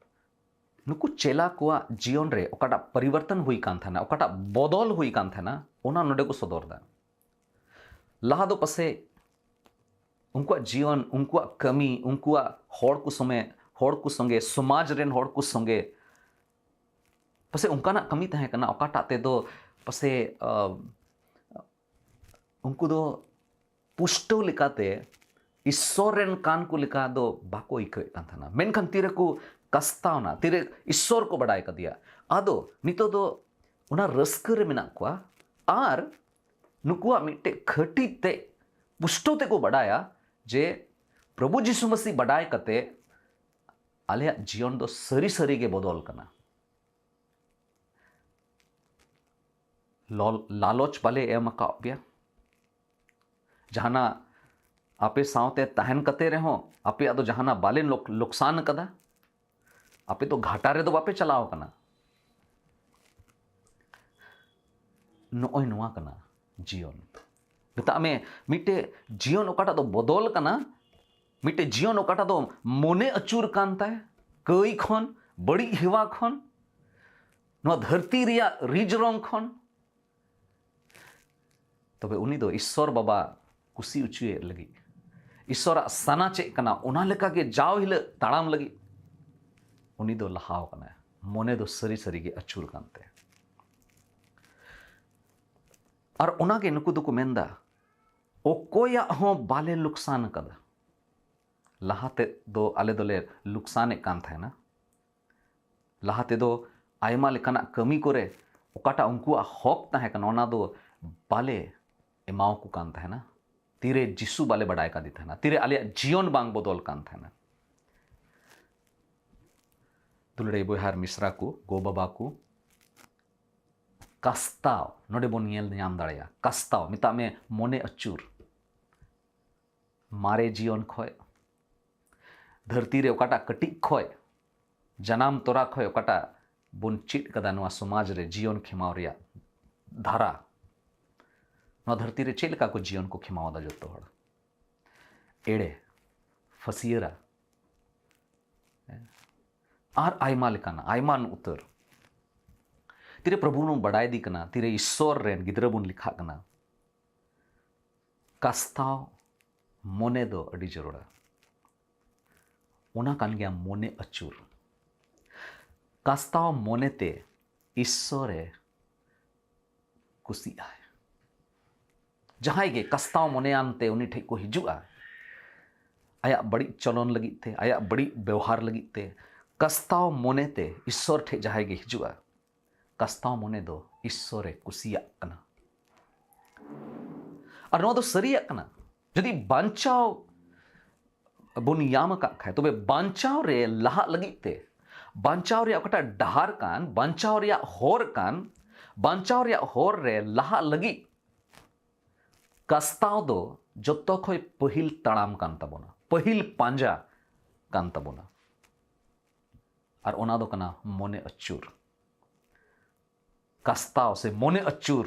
ᱱᱩᱠᱩ ᱪᱮᱞᱟ ᱠᱚᱣᱟᱜ ᱡᱤᱭᱚᱱ ᱨᱮ ᱚᱠᱟᱴᱟᱜ ᱯᱚᱨᱤᱵᱚᱨᱛᱚᱱ ᱦᱩᱭ ᱠᱟᱱ ᱛᱟᱦᱮᱱᱟ, ᱚᱠᱟᱴᱟᱜ ᱵᱚᱫᱚᱞ ᱦᱩᱭ ᱠᱟᱱ ᱛᱟᱦᱮᱱᱟ, ᱚᱱᱟ ᱱᱚᱰᱮ ᱠᱚ ᱥᱚᱫᱚᱨ ᱮᱫᱟ᱾ ᱞᱟᱦᱟ ᱫᱚ ᱯᱟᱥᱮᱡ ᱩᱱᱠᱩᱣᱟᱜ ᱡᱤᱭᱚᱱ, ᱩᱱᱠᱩᱣᱟᱜ ᱠᱟᱹᱢᱤ, ᱩᱱᱠᱩᱣᱟᱜ ᱦᱚᱲ ᱠᱚ ᱥᱚᱸᱜᱮ, ᱦᱚᱲ ᱠᱚ ᱥᱚᱸᱜᱮ, ᱥᱚᱢᱟᱡᱽ ᱨᱮᱱ ᱦᱚᱲ ᱠᱚ ᱥᱚᱸᱜᱮ ᱯᱟᱥᱮᱡ ᱚᱱᱠᱟᱱᱟᱜ ᱠᱟᱹᱢᱤ ᱛᱟᱦᱮᱸ ᱠᱟᱱᱟ, ᱚᱠᱟᱴᱟᱜ ᱛᱮᱫᱚ ᱯᱟᱥᱮᱡ, ᱟᱸ, ᱩᱱᱠᱩ ᱫᱚ ᱯᱩᱥᱴᱟᱹᱣ ᱞᱮᱠᱟᱛᱮ ᱤᱥᱥᱚᱨ ᱨᱮᱱ ᱠᱟᱱ ᱠᱚ ᱞᱮᱠᱟ ᱫᱚ ᱵᱟᱠᱚ ᱟᱹᱭᱠᱟᱹᱣᱮᱫ ᱠᱟᱱ ᱛᱟᱦᱮᱱᱟ᱾ ᱢᱮᱱᱠᱷᱟᱱ ᱛᱤᱨᱮᱠᱚ ᱠᱟᱥᱛᱟᱣᱱᱟ, ᱛᱤᱨᱮ ᱤᱥᱥᱚᱨ ᱠᱚ ᱵᱟᱰᱟᱭ ᱠᱟᱫᱮᱭᱟ, ᱟᱫᱚ ᱱᱤᱛᱚᱜ ᱫᱚ ᱚᱱᱟ ᱨᱟᱹᱥᱠᱟᱹ ᱨᱮ ᱢᱮᱱᱟᱜ ᱠᱚᱣᱟ᱾ ᱟᱨ ᱱᱩᱠᱩᱣᱟᱜ ᱢᱤᱫᱴᱮᱡ ᱠᱷᱟᱹᱴᱤ ᱛᱮ ᱯᱩᱥᱴᱟᱹᱣ ᱛᱮᱠᱚ ᱵᱟᱰᱟᱭᱟ ᱡᱮ ᱯᱨᱚᱵᱷᱩ ᱡᱤᱥᱩ ᱢᱟᱹᱥᱤ ᱵᱟᱰᱟᱭ ᱠᱟᱛᱮ ᱟᱞᱮᱭᱟᱜ ᱡᱤᱭᱚᱱ ᱫᱚ ᱥᱟᱹᱨᱤ ᱥᱟᱹᱨᱤ ᱜᱮ ᱵᱚᱫᱚᱞ ᱠᱟᱱᱟ᱾ ᱞᱚᱞ-, ᱞᱟᱞᱚᱪ ᱵᱟᱞᱮ ᱮᱢ ᱟᱠᱟᱫ ᱯᱮᱭᱟ᱾ ᱡᱟᱦᱟᱱᱟᱜ ᱟᱯᱮ ᱥᱟᱶᱛᱮ ᱛᱟᱦᱮᱱ ᱠᱟᱛᱮ ᱨᱮᱦᱚᱸ ᱟᱯᱮᱭᱟᱜ ᱫᱚ ᱡᱟᱦᱟᱱᱟᱜ ᱵᱟᱞᱮ ᱞᱚᱠ-, ᱞᱚᱠᱥᱟᱱ ᱟᱠᱟᱫᱟ᱾ ᱟᱯᱮ ᱫᱚ ᱜᱷᱟᱴᱟ ᱨᱮᱫᱚ ᱵᱟᱯᱮ ᱪᱟᱞᱟᱣ ᱟᱠᱟᱱᱟ᱾ ᱱᱚᱜᱼᱚᱭ ᱱᱚᱣᱟ ᱠᱟᱱᱟ ᱡᱤᱭᱚᱱ᱾ ᱢᱮᱛᱟᱜ ᱢᱮ, ᱢᱤᱫᱴᱮᱡ ᱡᱤᱭᱚᱱ ᱚᱠᱟᱴᱟᱜ ᱫᱚ ᱵᱚᱫᱚᱞ ᱠᱟᱱᱟ, ᱢᱤᱫᱴᱮᱡ ᱡᱤᱭᱚᱱ ᱚᱠᱟᱴᱟᱜ ᱫᱚ ᱢᱚᱱᱮ ᱟᱹᱪᱩᱨ ᱠᱟᱱ ᱛᱟᱭ ᱠᱟᱹᱭ ᱠᱷᱚᱱ, ᱵᱟᱹᱲᱤᱡ ᱦᱮᱣᱟ ᱠᱷᱚᱱ, ᱱᱚᱣᱟ ᱫᱷᱟᱹᱨᱛᱤ ᱨᱮᱭᱟᱜ ᱨᱤᱡ ᱨᱚᱝ ᱠᱷᱚᱱ᱾ ᱛᱚᱵᱮ ᱩᱱᱤ ᱫᱚ ᱤᱥᱥᱚᱨ ᱵᱟᱵᱟ ᱠᱩᱥᱤ ᱚᱪᱚᱭᱮᱫ ᱞᱟᱹᱜᱤᱫ, ᱤᱥᱥᱚᱨᱟᱜ ᱥᱟᱱᱟ ᱪᱮᱫ ᱠᱟᱱᱟ, ᱚᱱᱟ ᱞᱮᱠᱟᱜᱮ ᱡᱟᱣ ᱦᱤᱞᱳᱜ ᱛᱟᱲᱟᱢ ᱞᱟᱹᱜᱤᱫ ᱩᱱᱤ ᱫᱚ ᱞᱟᱦᱟᱣ ᱠᱟᱱᱟᱭ᱾ ᱢᱚᱱᱮ ᱫᱚ ᱥᱟᱹᱨᱤ ᱥᱟᱹᱨᱤ ᱜᱮ ᱟᱹᱪᱩᱨ ᱠᱟᱱ ᱛᱟᱭᱟ᱾ ᱟᱨ ᱚᱱᱟᱜᱮ ᱱᱩᱠᱩ ᱫᱚᱠᱚ ᱢᱮᱱᱫᱟ, ᱚᱠᱚᱭᱟᱜ ᱦᱚᱸ ᱵᱟᱞᱮ ᱞᱚᱠᱥᱟᱱ ᱟᱠᱟᱫᱟ᱾ ᱞᱟᱦᱟ ᱛᱮᱫ ᱫᱚ ᱟᱞᱮ ᱫᱚᱞᱮ ᱞᱚᱠᱥᱟᱱᱮᱫ ᱠᱟᱱ ᱛᱟᱦᱮᱱᱟ᱾ ᱞᱟᱦᱟ ᱛᱮᱫᱚ ᱟᱭᱢᱟ ᱞᱮᱠᱟᱱᱟᱜ ᱠᱟᱹᱢᱤ ᱠᱚᱨᱮ ᱚᱠᱟᱴᱟᱜ ᱩᱱᱠᱩᱣᱟᱜ ᱦᱚᱠ ᱛᱟᱦᱮᱸ ᱠᱟᱱᱟ, ᱚᱱᱟ ᱫᱚ ᱵᱟᱞᱮ ᱮᱢᱟᱣᱟᱠᱚ ᱠᱟᱱ ᱛᱟᱦᱮᱱᱟ᱾ ᱛᱤᱨᱮ ᱡᱤᱥᱩ ᱵᱟᱞᱮ ᱵᱟᱰᱟᱭ ᱠᱟᱫᱮ ᱛᱟᱦᱮᱱᱟ, ᱛᱤᱨᱮ ᱟᱞᱮᱭᱟᱜ ᱡᱤᱭᱚᱱ ᱵᱟᱝ ᱵᱚᱫᱚᱞ ᱠᱟᱱ ᱛᱟᱦᱮᱱᱟ᱾ ᱫᱩᱞᱟᱹᱲᱤᱭᱟᱹ ᱵᱚᱭᱦᱟ ᱟᱨ ᱢᱤᱥᱨᱟ ᱠᱚ, ᱜᱚ ᱵᱟᱵᱟ ᱠᱚ, ᱠᱟᱥᱛᱟᱣ ᱱᱚᱰᱮ ᱵᱚᱱ ᱧᱮᱞ ᱧᱟᱢ ᱫᱟᱲᱮᱭᱟᱜᱼᱟ᱾ ᱠᱟᱥᱛᱟᱣ ᱢᱮᱛᱟᱜ ᱢᱮ ᱢᱚᱱᱮ ᱟᱹᱪᱩᱨ᱾ ᱢᱟᱨᱮ ᱡᱤᱭᱚᱱ ᱠᱷᱚᱡ, ᱫᱷᱟᱹᱨᱛᱤ ᱨᱮ ᱚᱠᱟᱴᱟᱜ ᱠᱟᱹᱴᱤᱡ ᱠᱷᱚᱡ, ᱡᱟᱱᱟᱢ ᱛᱚᱨᱟ ᱠᱷᱚᱡ ᱚᱠᱟᱴᱟᱜ ᱵᱚᱱ ᱪᱮᱫ ᱠᱟᱫᱟ ᱱᱚᱣᱟ ᱥᱚᱢᱟᱡᱽ ᱨᱮ ᱡᱤᱭᱚᱱ ᱠᱷᱮᱢᱟᱣ ᱨᱮᱭᱟᱜ ᱫᱷᱟᱨᱟ, ᱱᱚᱣᱟ ᱫᱷᱟᱹᱨᱛᱤ ᱨᱮ ᱪᱮᱫ ᱞᱮᱠᱟ ᱠᱚ ᱡᱤᱭᱚᱱ ᱠᱚ ᱠᱷᱮᱢᱟᱣ ᱮᱫᱟ ᱡᱚᱛᱚ ᱦᱚᱲ? ᱮᱲᱮ, ᱯᱷᱟᱹᱥᱤᱭᱟᱹᱨᱟ, ᱦᱮᱸ, ᱟᱨ ᱟᱭᱢᱟ ᱞᱮᱠᱟᱱᱟᱜ, ᱟᱭᱢᱟ ᱩᱛᱟᱹᱨ᱾ ᱛᱤᱨᱮ ᱯᱨᱚᱵᱷᱩ ᱵᱚᱱ ᱵᱟᱰᱟᱭ ᱤᱫᱤ ᱠᱟᱱᱟ, ᱛᱤᱨᱮ ᱤᱥᱥᱚᱨ ᱨᱮᱱ ᱜᱤᱫᱽᱨᱟᱹ ᱵᱚᱱ ᱞᱮᱠᱷᱟᱜ ᱠᱟᱱᱟ, ᱠᱟᱥᱛᱟᱣ ᱢᱚᱱᱮ ᱫᱚ ᱟᱹᱰᱤ ᱡᱟᱹᱨᱩᱲᱟ᱾ ᱚᱱᱟ ᱠᱟᱱ ᱜᱮᱭᱟ ᱢᱚᱱᱮ ᱟᱹᱪᱩᱨ᱾ ᱠᱟᱥᱛᱟᱣ ᱢᱚᱱᱮᱛᱮ ᱤᱥᱥᱚᱨᱮ ᱠᱩᱥᱤᱜᱼᱟᱭ᱾ ᱡᱟᱦᱟᱸᱭ ᱜᱮ ᱠᱟᱥᱛᱟᱣ ᱢᱚᱱᱮᱭᱟᱱ ᱛᱮ ᱩᱱᱤ ᱴᱷᱮᱱ ᱠᱚ ᱦᱤᱡᱩᱜᱼᱟ, ᱟᱭᱟᱜ ᱵᱟᱹᱲᱤᱡ ᱪᱚᱞᱚᱱ ᱞᱟᱹᱜᱤᱫ ᱛᱮ, ᱟᱭᱟᱜ ᱵᱟᱹᱲᱤᱡ ᱵᱮᱣᱦᱟᱨ ᱞᱟᱹᱜᱤᱫ ᱛᱮ, ᱠᱟᱥᱛᱟᱣ ᱢᱚᱱᱮᱛᱮ ᱤᱥᱥᱚᱨ ᱴᱷᱮᱱ ᱡᱟᱦᱟᱸᱭ ᱜᱮ ᱦᱤᱡᱩᱜᱼᱟ, ᱠᱟᱥᱛᱟᱣ ᱢᱚᱱᱮ ᱫᱚ ᱤᱥᱥᱚᱨᱮ ᱠᱩᱥᱤᱭᱟᱜ ᱠᱟᱱᱟ᱾ ᱟᱨ ᱱᱚᱣᱟ ᱫᱚ ᱥᱟᱹᱨᱤᱭᱟᱜ ᱠᱟᱱᱟ᱾ ᱡᱩᱫᱤ ᱵᱟᱧᱪᱟᱣ ᱵᱚᱱ ᱧᱟᱢ ᱟᱠᱟᱫ ᱠᱷᱟᱡ, ᱛᱚᱵᱮ ᱵᱟᱧᱪᱟᱣ ᱨᱮ ᱞᱟᱦᱟᱜ ᱞᱟᱹᱜᱤᱫ ᱛᱮ, ᱵᱟᱧᱪᱟᱣ ᱨᱮᱭᱟᱜ ᱚᱠᱟᱴᱟᱜ ᱰᱟᱦᱟᱨ ᱠᱟᱱ, ᱵᱟᱧᱪᱟᱣ ᱨᱮᱭᱟᱜ ᱦᱚᱨ ᱠᱟᱱ, ᱵᱟᱧᱪᱟᱣ ᱨᱮᱭᱟᱜ ᱦᱚᱨ ᱨᱮ ᱞᱟᱦᱟᱜ ᱞᱟᱹᱜᱤᱫ ᱠᱟᱥᱛᱟᱣ ᱫᱚ ᱡᱚᱛᱚ ᱠᱷᱚᱡ ᱯᱟᱹᱦᱤᱞ ᱛᱟᱲᱟᱢ ᱠᱟᱱ ᱛᱟᱵᱚᱱᱟ, ᱯᱟᱹᱦᱤᱞ ᱯᱟᱸᱡᱟ ᱠᱟᱱ ᱛᱟᱵᱚᱱᱟ᱾ ᱟᱨ ᱚᱱᱟ ᱫᱚ ᱠᱟᱱᱟ ᱢᱚᱱᱮ ᱟᱹᱪᱩᱨ᱾ ᱠᱟᱥᱛᱟᱣ ᱥᱮ ᱢᱚᱱᱮ ᱟᱹᱪᱩᱨ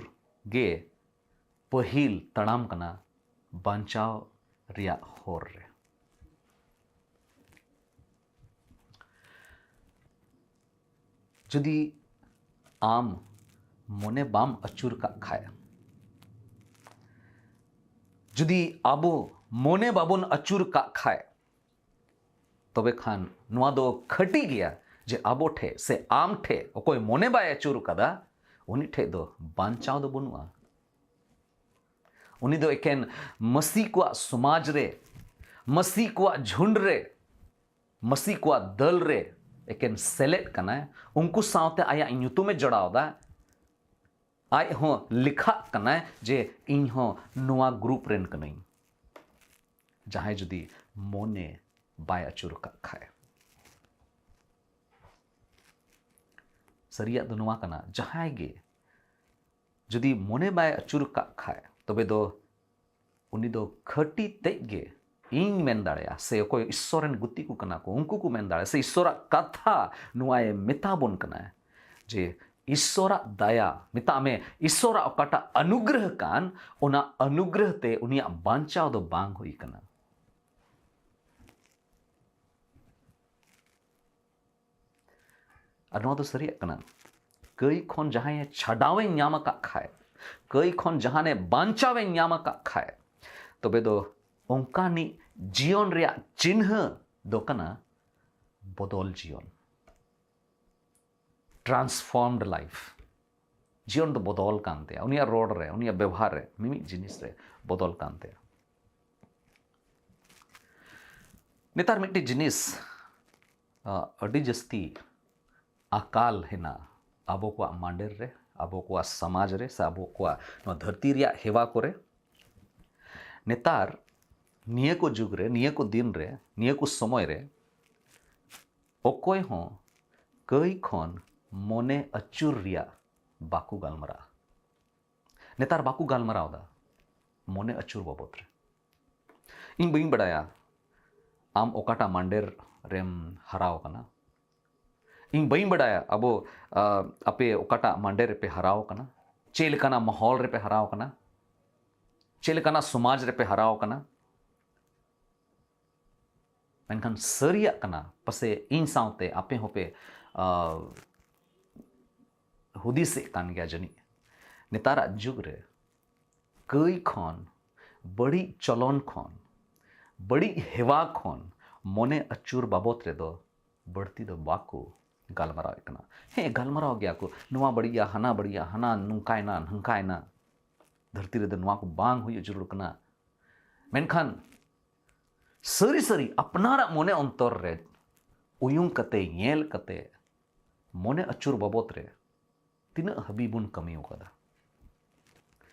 ᱜᱮ ᱯᱟᱹᱦᱤᱞ ᱛᱟᱲᱟᱢ ᱠᱟᱱᱟ ᱵᱟᱧᱪᱟᱣ ᱨᱮᱭᱟᱜ ᱦᱚᱨ ᱨᱮ᱾ ᱡᱩᱫᱤ ᱟᱢ ᱢᱚᱱᱮ ᱵᱟᱢ ᱟᱹᱪᱩᱨ ᱠᱟᱜ ᱠᱷᱟᱡ, ᱡᱩᱫᱤ ᱟᱵᱚ ᱢᱚᱱᱮ ᱵᱟᱵᱚᱱ ᱟᱹᱪᱩᱨ ᱠᱟᱜ ᱠᱷᱟᱡ, ᱛᱚᱵᱮ ᱠᱷᱟᱱ ᱱᱚᱣᱟ ᱫᱚ ᱠᱷᱟᱹᱴᱤ ᱜᱮᱭᱟ ᱡᱮ ᱟᱵᱚ ᱴᱷᱮᱡ ᱥᱮ ᱟᱢ ᱴᱷᱮᱡ ᱚᱠᱚᱭ ᱢᱚᱱᱮ ᱵᱟᱭ ᱟᱹᱪᱩᱨ ᱠᱟᱫᱟ, ᱩᱱᱤ ᱴᱷᱮᱡ ᱫᱚ ᱵᱟᱧᱪᱟᱣ ᱫᱚ ᱵᱟᱹᱱᱩᱜᱼᱟ᱾ ᱩᱱᱤ ᱫᱚ ᱮᱠᱮᱱ ᱢᱟᱹᱥᱤ ᱠᱚᱣᱟᱜ ᱥᱚᱢᱟᱡᱽ ᱨᱮ, ᱢᱟᱹᱥᱤ ᱠᱚᱣᱟᱜ ᱡᱷᱩᱸᱰ ᱨᱮ, ᱢᱟᱹᱥᱤ ᱠᱚᱣᱟᱜ ᱫᱚᱞ ᱨᱮ ᱮᱠᱮᱱ ᱥᱮᱞᱮᱫ ᱠᱟᱱᱟᱭ᱾ ᱩᱱᱠᱩ ᱥᱟᱶᱛᱮ ᱟᱭᱟᱜ ᱧᱩᱛᱩᱢᱮ ᱡᱚᱲᱟᱣ ᱫᱟ᱾ ᱟᱡ ᱦᱚᱸ ᱞᱮᱠᱷᱟᱜ ᱠᱟᱱᱟᱭ ᱡᱮ ᱤᱧ ᱦᱚᱸ ᱱᱚᱣᱟ ᱜᱨᱩᱯ ᱨᱮᱱ ᱠᱟᱹᱱᱟᱹᱧ᱾ ᱡᱟᱦᱟᱸᱭ ᱡᱩᱫᱤ ᱢᱚᱱᱮ ᱵᱟᱭ ᱟᱹᱪᱩᱨ ᱟᱠᱟᱫ ᱠᱷᱟᱡ᱾ ᱥᱟᱹᱨᱤᱭᱟᱜ ᱫᱚ ᱱᱚᱣᱟ ᱠᱟᱱᱟ, ᱡᱟᱦᱟᱸᱭ ᱜᱮ ᱡᱩᱫᱤ ᱢᱚᱱᱮ ᱵᱟᱭ ᱟᱹᱪᱩᱨ ᱟᱠᱟᱫ ᱠᱷᱟᱡ, ᱛᱚᱵᱮ ᱫᱚ ᱩᱱᱤ ᱫᱚ ᱠᱷᱟᱹᱴᱤ ᱛᱮᱫ ᱜᱮ ᱤᱧ ᱢᱮᱱ ᱫᱟᱲᱮᱭᱟᱜᱼᱟ, ᱥᱮ ᱚᱠᱚᱭ ᱤᱥᱥᱚᱨ ᱨᱮᱱ ᱜᱩᱛᱤ ᱠᱚ ᱠᱟᱱᱟ ᱠᱚ, ᱩᱱᱠᱩ ᱠᱚ ᱢᱮᱱ ᱫᱟᱲᱮᱭᱟᱜᱼᱟ, ᱥᱮ ᱤᱥᱥᱚᱨᱟᱜ ᱠᱟᱛᱷᱟ ᱱᱚᱣᱟᱭ ᱢᱮᱛᱟ ᱵᱚᱱ ᱠᱟᱱᱟ ᱡᱮ ᱤᱥᱥᱚᱨᱟᱜ ᱫᱟᱭᱟ, ᱢᱮᱛᱟᱜ ᱢᱮ, ᱤᱥᱥᱚᱨᱟᱜ ᱚᱠᱟᱴᱟᱜ ᱚᱱᱩᱜᱨᱚᱦ ᱠᱟᱱ, ᱚᱱᱟ ᱚᱱᱩᱜᱨᱚᱦ ᱛᱮ ᱩᱱᱤᱭᱟᱜ ᱵᱟᱧᱪᱟᱣ ᱫᱚ ᱵᱟᱝ ᱦᱩᱭ ᱠᱟᱱᱟ᱾ ᱟᱨ ᱱᱚᱣᱟ ᱫᱚ ᱥᱟᱹᱨᱤᱭᱟᱜ ᱠᱟᱱᱟ᱾ ᱠᱟᱹᱭ ᱠᱷᱚᱱ ᱡᱟᱦᱟᱸᱭᱮ ᱪᱷᱟᱰᱟᱣᱮ ᱧᱟᱢ ᱟᱠᱟᱫ ᱠᱷᱟᱡ, ᱠᱟᱹᱭ ᱠᱷᱚᱱ ᱡᱟᱦᱟᱱᱮ ᱵᱟᱧᱪᱟᱣᱮ ᱧᱟᱢ ᱟᱠᱟᱫ ᱠᱷᱟᱡ, ᱛᱚᱵᱮ ᱫᱚ ᱚᱱᱠᱟᱱᱤᱡ ᱡᱤᱭᱚᱱ ᱨᱮᱭᱟᱜ ᱪᱤᱱᱦᱟᱹ ᱫᱚ ᱠᱟᱱᱟ ᱵᱚᱫᱚᱞ ᱡᱤᱭᱚᱱ, transformed life᱾ ᱡᱤᱭᱚᱱ ᱫᱚ ᱵᱚᱫᱚᱞ ᱠᱟᱱ ᱛᱟᱭᱟ, ᱩᱱᱤᱭᱟᱜ ᱨᱚᱲ ᱨᱮ, ᱩᱱᱤᱭᱟᱜ ᱵᱮᱵᱚᱦᱟᱨ ᱨᱮ, ᱢᱤᱢᱤᱫ ᱡᱤᱱᱤᱥ ᱨᱮ ᱵᱚᱫᱚᱞ ᱠᱟᱱ ᱛᱟᱭᱟ᱾ ᱱᱮᱛᱟᱨ ᱢᱤᱫᱴᱤᱡ ᱡᱤᱱᱤᱥ ᱟᱹᱰᱤ ᱡᱟᱹᱥᱛᱤ ᱟᱠᱟᱞ ᱦᱮᱱᱟᱜᱼᱟ ᱟᱵᱚ ᱠᱚᱣᱟᱜ ᱢᱟᱸᱰᱮᱨ ᱨᱮ, ᱟᱵᱚ ᱠᱚᱣᱟᱜ ᱥᱚᱢᱟᱡᱽ ᱨᱮ, ᱥᱮ ᱟᱵᱚ ᱠᱚᱣᱟᱜ ᱱᱚᱣᱟ ᱫᱷᱟᱹᱨᱛᱤ ᱨᱮᱭᱟᱜ ᱦᱮᱣᱟ ᱠᱚᱨᱮ᱾ ᱱᱮᱛᱟᱨ ᱱᱤᱭᱟᱹ ᱠᱚ ᱡᱩᱜᱽ ᱨᱮ, ᱱᱤᱭᱟᱹ ᱠᱚ ᱫᱤᱱ ᱨᱮ, ᱱᱤᱭᱟᱹ ᱠᱚ ᱥᱚᱢᱚᱭ ᱨᱮ ᱚᱠᱚᱭ ᱦᱚᱸ ᱠᱟᱹᱭ ᱠᱷᱚᱱ ᱢᱚᱱᱮ ᱟᱹᱪᱩᱨ ᱨᱮᱭᱟᱜ ᱵᱟᱠᱚ ᱜᱟᱞᱢᱟᱨᱟᱜᱼᱟ᱾ ᱱᱮᱛᱟᱨ ᱵᱟᱠᱚ ᱜᱟᱞᱢᱟᱨᱟᱣ ᱮᱫᱟ ᱢᱚᱱᱮ ᱟᱹᱪᱩᱨ ᱵᱟᱵᱚᱫ ᱨᱮ᱾ ᱤᱧ ᱵᱟᱹᱧ ᱵᱟᱰᱟᱭᱟ ᱟᱢ ᱚᱠᱟᱴᱟᱜ ᱢᱟᱸᱰᱮᱨ ᱨᱮᱢ ᱦᱟᱨᱟᱣ ᱟᱠᱟᱱᱟ᱾ ᱤᱧ ᱵᱟᱹᱧ ᱵᱟᱰᱟᱭᱟ ᱟᱵᱚ, ᱟᱯᱮ ᱚᱠᱟᱴᱟᱜ ᱢᱟᱸᱰᱮᱨ ᱨᱮᱯᱮ ᱦᱟᱨᱟᱣ ᱟᱠᱟᱱᱟ, ᱪᱮᱫ ᱞᱮᱠᱟᱱᱟᱜ ᱢᱚᱦᱚᱞ ᱨᱮᱯᱮ ᱦᱟᱨᱟᱣ ᱟᱠᱟᱱᱟ, ᱪᱮᱫ ᱞᱮᱠᱟᱱᱟᱜ ᱥᱚᱢᱟᱡᱽ ᱨᱮᱯᱮ ᱦᱟᱨᱟᱣ ᱟᱠᱟᱱᱟ᱾ ᱢᱮᱱᱠᱷᱟᱱ ᱥᱟᱹᱨᱤᱭᱟᱜ ᱠᱟᱱᱟ, ᱯᱟᱥᱮ ᱤᱧ ᱥᱟᱶᱛᱮ ᱟᱯᱮ ᱦᱚᱸᱯᱮ ᱦᱩᱫᱤᱥᱮᱫ ᱠᱟᱱ ᱜᱮᱭᱟ ᱡᱟᱹᱱᱤᱡ᱾ ᱱᱮᱛᱟᱨᱟᱜ ᱡᱩᱜᱽ ᱨᱮ ᱠᱟᱹᱭ ᱠᱷᱚᱱ, ᱵᱟᱹᱲᱤᱡ ᱪᱚᱞᱚᱱ ᱠᱷᱚᱱ, ᱵᱟᱹᱲᱤᱡ ᱦᱮᱣᱟ ᱠᱷᱚᱱ ᱢᱚᱱᱮ ᱟᱹᱪᱩᱨ ᱵᱟᱵᱚᱛ ᱨᱮᱫᱚ ᱵᱟᱹᱲᱛᱤ ᱫᱚ ᱵᱟᱠᱚ ᱜᱟᱞᱢᱟᱨᱟᱣᱮᱫ ᱠᱟᱱᱟ᱾ ᱦᱮᱸ, ᱜᱟᱞᱢᱟᱨᱟᱣ ᱜᱮᱭᱟ ᱠᱚ, ᱱᱚᱣᱟ ᱵᱟᱹᱲᱤᱡᱼᱟ, ᱦᱟᱱᱟ ᱵᱟᱹᱲᱤᱡᱼᱟ, ᱦᱟᱱᱟ ᱱᱚᱝᱠᱟᱭᱱᱟ, ᱱᱚᱝᱠᱟᱭᱱᱟ᱾ ᱫᱷᱟᱹᱨᱛᱤ ᱨᱮᱫᱚ ᱱᱚᱣᱟ ᱠᱚ ᱵᱟᱝ ᱦᱩᱭᱩᱜ ᱡᱟᱹᱨᱩᱲ ᱠᱟᱱᱟ᱾ ᱢᱮᱱᱠᱷᱟᱱ ᱥᱟᱹᱨᱤ ᱥᱟᱹᱨᱤ ᱟᱯᱱᱟᱨᱟᱜ ᱢᱚᱱᱮ ᱚᱱᱛᱚᱨ ᱨᱮ ᱩᱭᱩᱝ ᱠᱟᱛᱮ, ᱧᱮᱞ ᱠᱟᱛᱮ, ᱢᱚᱱᱮ ᱟᱹᱪᱩᱨ ᱵᱟᱵᱚᱛ ᱨᱮ ᱛᱤᱱᱟᱹᱜ ᱦᱟᱹᱵᱤᱡ ᱵᱚᱱ ᱠᱟᱹᱢᱤ ᱟᱠᱟᱫᱟ?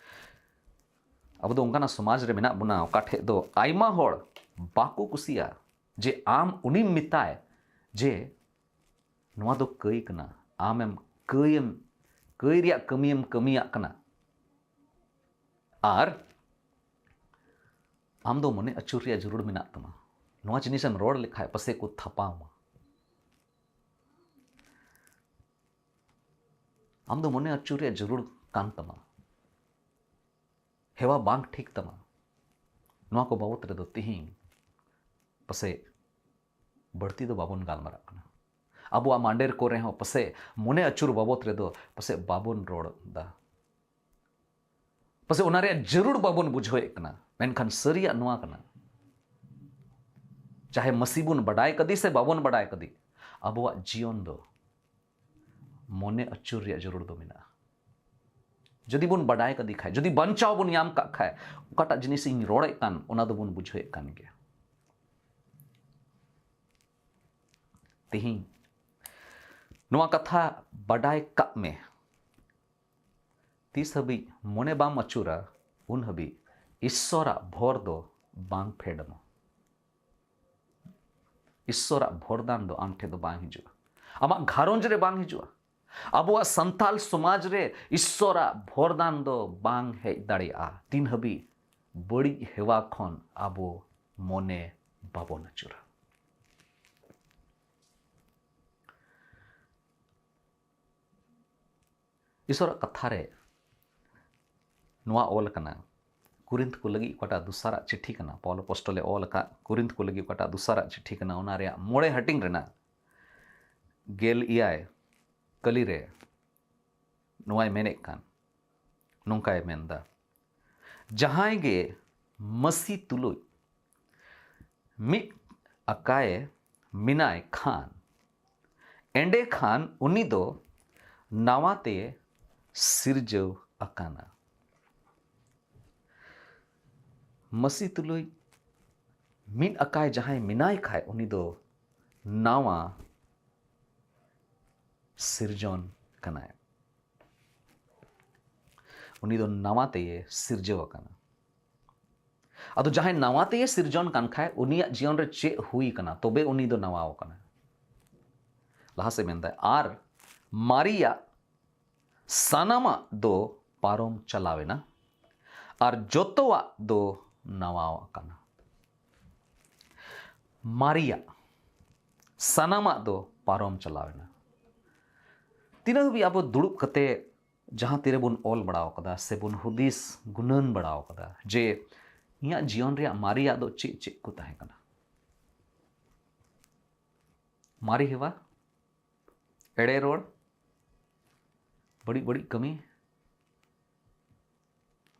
ᱟᱵᱚ ᱫᱚ ᱚᱱᱠᱟᱱᱟᱜ ᱥᱚᱢᱟᱡᱽ ᱨᱮ ᱢᱮᱱᱟᱜ ᱵᱚᱱᱟ, ᱚᱠᱟ ᱴᱷᱮᱡ ᱫᱚ ᱟᱭᱢᱟ ᱦᱚᱲ ᱵᱟᱠᱚ ᱠᱩᱥᱤᱭᱟᱜᱼᱟ ᱡᱮ ᱟᱢ ᱩᱱᱤᱢ ᱢᱮᱛᱟᱭ ᱡᱮ ᱱᱚᱣᱟ ᱫᱚ ᱠᱟᱹᱭ ᱠᱟᱱᱟ, ᱟᱢᱮᱢ ᱠᱟᱹᱭᱮᱢ, ᱠᱟᱹᱭ ᱨᱮᱭᱟᱜ ᱠᱟᱹᱢᱤᱭᱮᱢ ᱠᱟᱹᱢᱤᱭᱟᱜ ᱠᱟᱱᱟ᱾ ᱟᱨ ᱟᱢ ᱫᱚ ᱢᱚᱱᱮ ᱟᱹᱪᱩᱨ ᱨᱮᱭᱟᱜ ᱡᱟᱹᱨᱩᱲ ᱢᱮᱱᱟᱜ ᱛᱟᱢᱟ᱾ ᱱᱚᱣᱟ ᱡᱤᱱᱤᱥᱮᱢ ᱨᱚᱲ ᱞᱮᱠᱷᱟᱡ ᱯᱟᱥᱮᱡ ᱠᱚ ᱛᱷᱟᱯᱟᱣ ᱟᱢᱟ᱾ ᱟᱢ ᱫᱚ ᱢᱚᱱᱮ ᱟᱹᱪᱩᱨ ᱨᱮᱭᱟᱜ ᱡᱟᱹᱨᱩᱲ ᱠᱟᱱ ᱛᱟᱢᱟ᱾ ᱦᱮᱣᱟ ᱵᱟᱝ ᱴᱷᱤᱠ ᱛᱟᱢᱟ᱾ ᱱᱚᱣᱟ ᱠᱚ ᱵᱟᱵᱚᱛ ᱨᱮᱫᱚ ᱛᱤᱦᱤᱧ ᱯᱟᱥᱮᱡ ᱵᱟᱹᱲᱛᱤ ᱫᱚ ᱵᱟᱵᱚᱱ ᱜᱟᱞᱢᱟᱨᱟᱜ ᱠᱟᱱᱟ᱾ ᱟᱵᱚᱣᱟᱜ ᱢᱟᱰᱮᱨ ᱠᱚᱨᱮ ᱦᱚᱸ ᱯᱟᱥᱮᱡ ᱢᱚᱱᱮ ᱟᱹᱪᱩᱨ ᱵᱟᱵᱚᱛ ᱨᱮᱫᱚ ᱯᱟᱥᱮᱡ ᱵᱟᱵᱚᱱ ᱨᱚᱲ ᱮᱫᱟ, ᱯᱟᱥᱮᱡ ᱚᱱᱟ ᱨᱮᱭᱟᱜ ᱡᱟᱹᱨᱩᱲ ᱵᱟᱵᱚᱱ ᱵᱩᱡᱷᱟᱹᱣᱮᱫ ᱠᱟᱱᱟ᱾ ᱢᱮᱱᱠᱷᱟᱱ ᱥᱟᱹᱨᱤᱭᱟᱜ ᱱᱚᱣᱟ ᱠᱟᱱᱟ, ᱪᱟᱦᱮ ᱢᱟᱹᱥᱤ ᱵᱚᱱ ᱵᱟᱰᱟᱭ ᱠᱟᱫᱮ ᱥᱮ ᱵᱟᱵᱚᱱ ᱵᱟᱰᱟᱭ ᱠᱟᱫᱮ, ᱟᱵᱚᱣᱟᱜ ᱡᱤᱭᱚᱱ ᱫᱚ ᱢᱚᱱᱮ ᱟᱹᱪᱩᱨ ᱨᱮᱭᱟᱜ ᱡᱟᱹᱨᱩᱲ ᱫᱚ ᱢᱮᱱᱟᱜᱼᱟ᱾ ᱡᱩᱫᱤ ᱵᱚᱱ ᱵᱟᱰᱟᱭ ᱠᱟᱫᱮ ᱠᱷᱟᱡ, ᱡᱩᱫᱤ ᱵᱟᱧᱪᱟᱣ ᱵᱚᱱ ᱧᱟᱢ ᱠᱟᱜ ᱠᱷᱟᱡ, ᱚᱠᱟᱴᱟᱜ ᱡᱤᱱᱤᱥ ᱤᱧ ᱨᱚᱲᱮᱫ ᱠᱟᱱ, ᱚᱱᱟ ᱫᱚᱵᱚᱱ ᱵᱩᱡᱷᱟᱹᱣᱮᱫ ᱠᱟᱱ ᱜᱮᱭᱟ᱾ ᱛᱤᱦᱤᱧ ᱱᱚᱣᱟ ᱠᱟᱛᱷᱟ ᱵᱟᱰᱟᱭ ᱠᱟᱜ ᱢᱮ, ᱛᱤᱥ ᱦᱟᱹᱵᱤᱡ ᱢᱚᱱᱮ ᱵᱟᱢ ᱟᱹᱪᱩᱨᱟ, ᱩᱱ ᱦᱟᱹᱵᱤᱡ ᱤᱥᱥᱚᱨᱟᱜ ᱵᱷᱚᱨ ᱫᱚ ᱵᱟᱝ ᱯᱷᱮᱰ ᱟᱢᱟ᱾ ᱤᱥᱥᱚᱨᱟᱜ ᱵᱷᱚᱨ ᱫᱟᱱ ᱫᱚ ᱟᱢ ᱴᱷᱮᱱ ᱫᱚ ᱵᱟᱝ ᱦᱤᱡᱩᱜᱼᱟ, ᱟᱢᱟᱜ ᱜᱷᱟᱨᱚᱸᱡᱽ ᱨᱮ ᱵᱟᱝ ᱦᱤᱡᱩᱜᱼᱟ᱾ ᱟᱵᱚᱣᱟᱜ ᱥᱟᱱᱛᱟᱞ ᱥᱚᱢᱟᱡᱽ ᱨᱮ ᱤᱥᱥᱚᱨᱟᱜ ᱵᱷᱚᱨ ᱫᱟᱱ ᱫᱚ ᱵᱟᱝ ᱦᱮᱡ ᱫᱟᱲᱮᱭᱟᱜᱼᱟ, ᱛᱤᱱ ᱦᱟᱹᱵᱤᱡ ᱵᱟᱹᱲᱤᱡ ᱦᱮᱣᱟ ᱠᱷᱚᱱ ᱟᱵᱚ ᱢᱚᱱᱮ ᱵᱟᱵᱚᱱ ᱟᱹᱪᱩᱨᱟ᱾ ᱤᱥᱚᱨᱟᱜ ᱠᱟᱛᱷᱟ ᱨᱮ ᱱᱚᱣᱟ ᱚᱞ ᱟᱠᱟᱱᱟ, ᱠᱩᱨᱤᱱᱛ ᱠᱚ ᱞᱟᱹᱜᱤᱫ ᱚᱠᱟᱴᱟᱜ ᱫᱚᱥᱟᱨᱟᱜ ᱪᱤᱴᱷᱤ ᱠᱟᱱᱟ, ᱯᱚᱞ ᱟᱯᱚᱥᱴᱚᱞ ᱮ ᱚᱞ ᱟᱠᱟᱫ ᱠᱩᱨᱤᱱᱛ ᱠᱚ ᱞᱟᱹᱜᱤᱫ ᱚᱠᱟᱴᱟᱜ ᱫᱚᱥᱟᱨᱟᱜ ᱪᱤᱴᱷᱤ ᱠᱟᱱᱟ, ᱚᱱᱟ ᱨᱮᱭᱟᱜ ᱢᱚᱬᱮ ᱦᱟᱹᱴᱤᱧ ᱨᱮᱱᱟᱜ ᱜᱮᱞ ᱮᱭᱟᱭ ᱠᱟᱹᱞᱤ ᱨᱮ ᱱᱚᱣᱟᱭ ᱢᱮᱱᱮᱫ ᱠᱟᱱ, ᱱᱚᱝᱠᱟᱭ ᱢᱮᱱᱫᱟ, ᱡᱟᱦᱟᱸᱭ ᱜᱮ ᱢᱟᱹᱥᱤ ᱛᱩᱞᱩᱡ ᱢᱤᱫ ᱟᱠᱟᱭ ᱢᱮᱱᱟᱭ ᱠᱷᱟᱱ, ᱮᱸᱰᱮᱠᱷᱟᱱ ᱩᱱᱤ ᱫᱚ ᱱᱟᱣᱟ ᱛᱮ ᱥᱤᱨᱡᱟᱹᱣ ᱟᱠᱟᱱᱟ᱾ ᱢᱟᱹᱥᱤ ᱛᱩᱞᱩᱡ ᱢᱤᱫ ᱟᱠᱟᱭ ᱡᱟᱦᱟᱸᱭ ᱢᱮᱱᱟᱭ ᱠᱷᱟᱡ, ᱩᱱᱤ ᱫᱚ ᱱᱟᱣᱟ ᱥᱤᱨᱡᱚᱱ ᱠᱟᱱᱟᱭ᱾ ᱩᱱᱤ ᱫᱚ ᱱᱟᱣᱟ ᱛᱮᱭᱮ ᱥᱤᱨᱡᱟᱹᱣ ᱟᱠᱟᱱᱟ᱾ ᱟᱫᱚ ᱡᱟᱦᱟᱸᱭ ᱱᱟᱣᱟ ᱛᱮᱭᱮ ᱥᱤᱨᱡᱚᱱ ᱠᱟᱱ ᱠᱷᱟᱡ, ᱩᱱᱤᱭᱟᱜ ᱡᱤᱭᱚᱱ ᱨᱮ ᱪᱮᱫ ᱦᱩᱭ ᱠᱟᱱᱟ, ᱛᱚᱵᱮ ᱩᱱᱤ ᱫᱚ ᱱᱟᱣᱟ ᱟᱠᱟᱱᱟ? ᱞᱟᱦᱟ ᱥᱮᱫ ᱢᱮᱱᱫᱟᱭ, ᱟᱨ ᱢᱟᱨᱮᱭᱟᱜ ᱥᱟᱱᱟᱢᱟᱜ ᱫᱚ ᱯᱟᱨᱚᱢ ᱪᱟᱞᱟᱣ ᱮᱱᱟ, ᱟᱨ ᱡᱚᱛᱚᱣᱟᱜ ᱫᱚ ᱱᱟᱣᱟ ᱟᱠᱟᱱᱟ᱾ ᱢᱟᱨᱮᱭᱟᱜ ᱥᱟᱱᱟᱢᱟᱜ ᱫᱚ ᱯᱟᱨᱚᱢ ᱪᱟᱞᱟᱣ ᱮᱱᱟ᱾ ᱛᱤᱱᱟᱹᱜ ᱦᱟᱹᱵᱤᱡ ᱟᱵᱚ ᱫᱩᱲᱩᱵ ᱠᱟᱛᱮ ᱡᱟᱦᱟᱸ ᱛᱤᱨᱮ ᱵᱚᱱ ᱚᱞ ᱵᱟᱲᱟᱣ ᱠᱟᱫᱟ ᱥᱮ ᱵᱚᱱ ᱦᱩᱫᱤᱥ ᱜᱩᱱᱟᱹᱱ ᱵᱟᱲᱟᱣ ᱠᱟᱫᱟ ᱡᱮ ᱤᱧᱟᱹᱜ ᱡᱤᱭᱚᱱ ᱨᱮᱭᱟᱜ ᱢᱟᱨᱮᱭᱟᱜ ᱫᱚ ᱪᱮᱫ ᱪᱮᱫ ᱠᱚ ᱛᱟᱦᱮᱸ ᱠᱟᱱᱟ? ᱢᱟᱨᱮ ᱦᱮᱣᱟ, ᱮᱲᱮ ᱨᱚᱲ, ᱵᱟᱹᱲᱤᱡ ᱵᱟᱹᱲᱤᱡ ᱠᱟᱹᱢᱤ,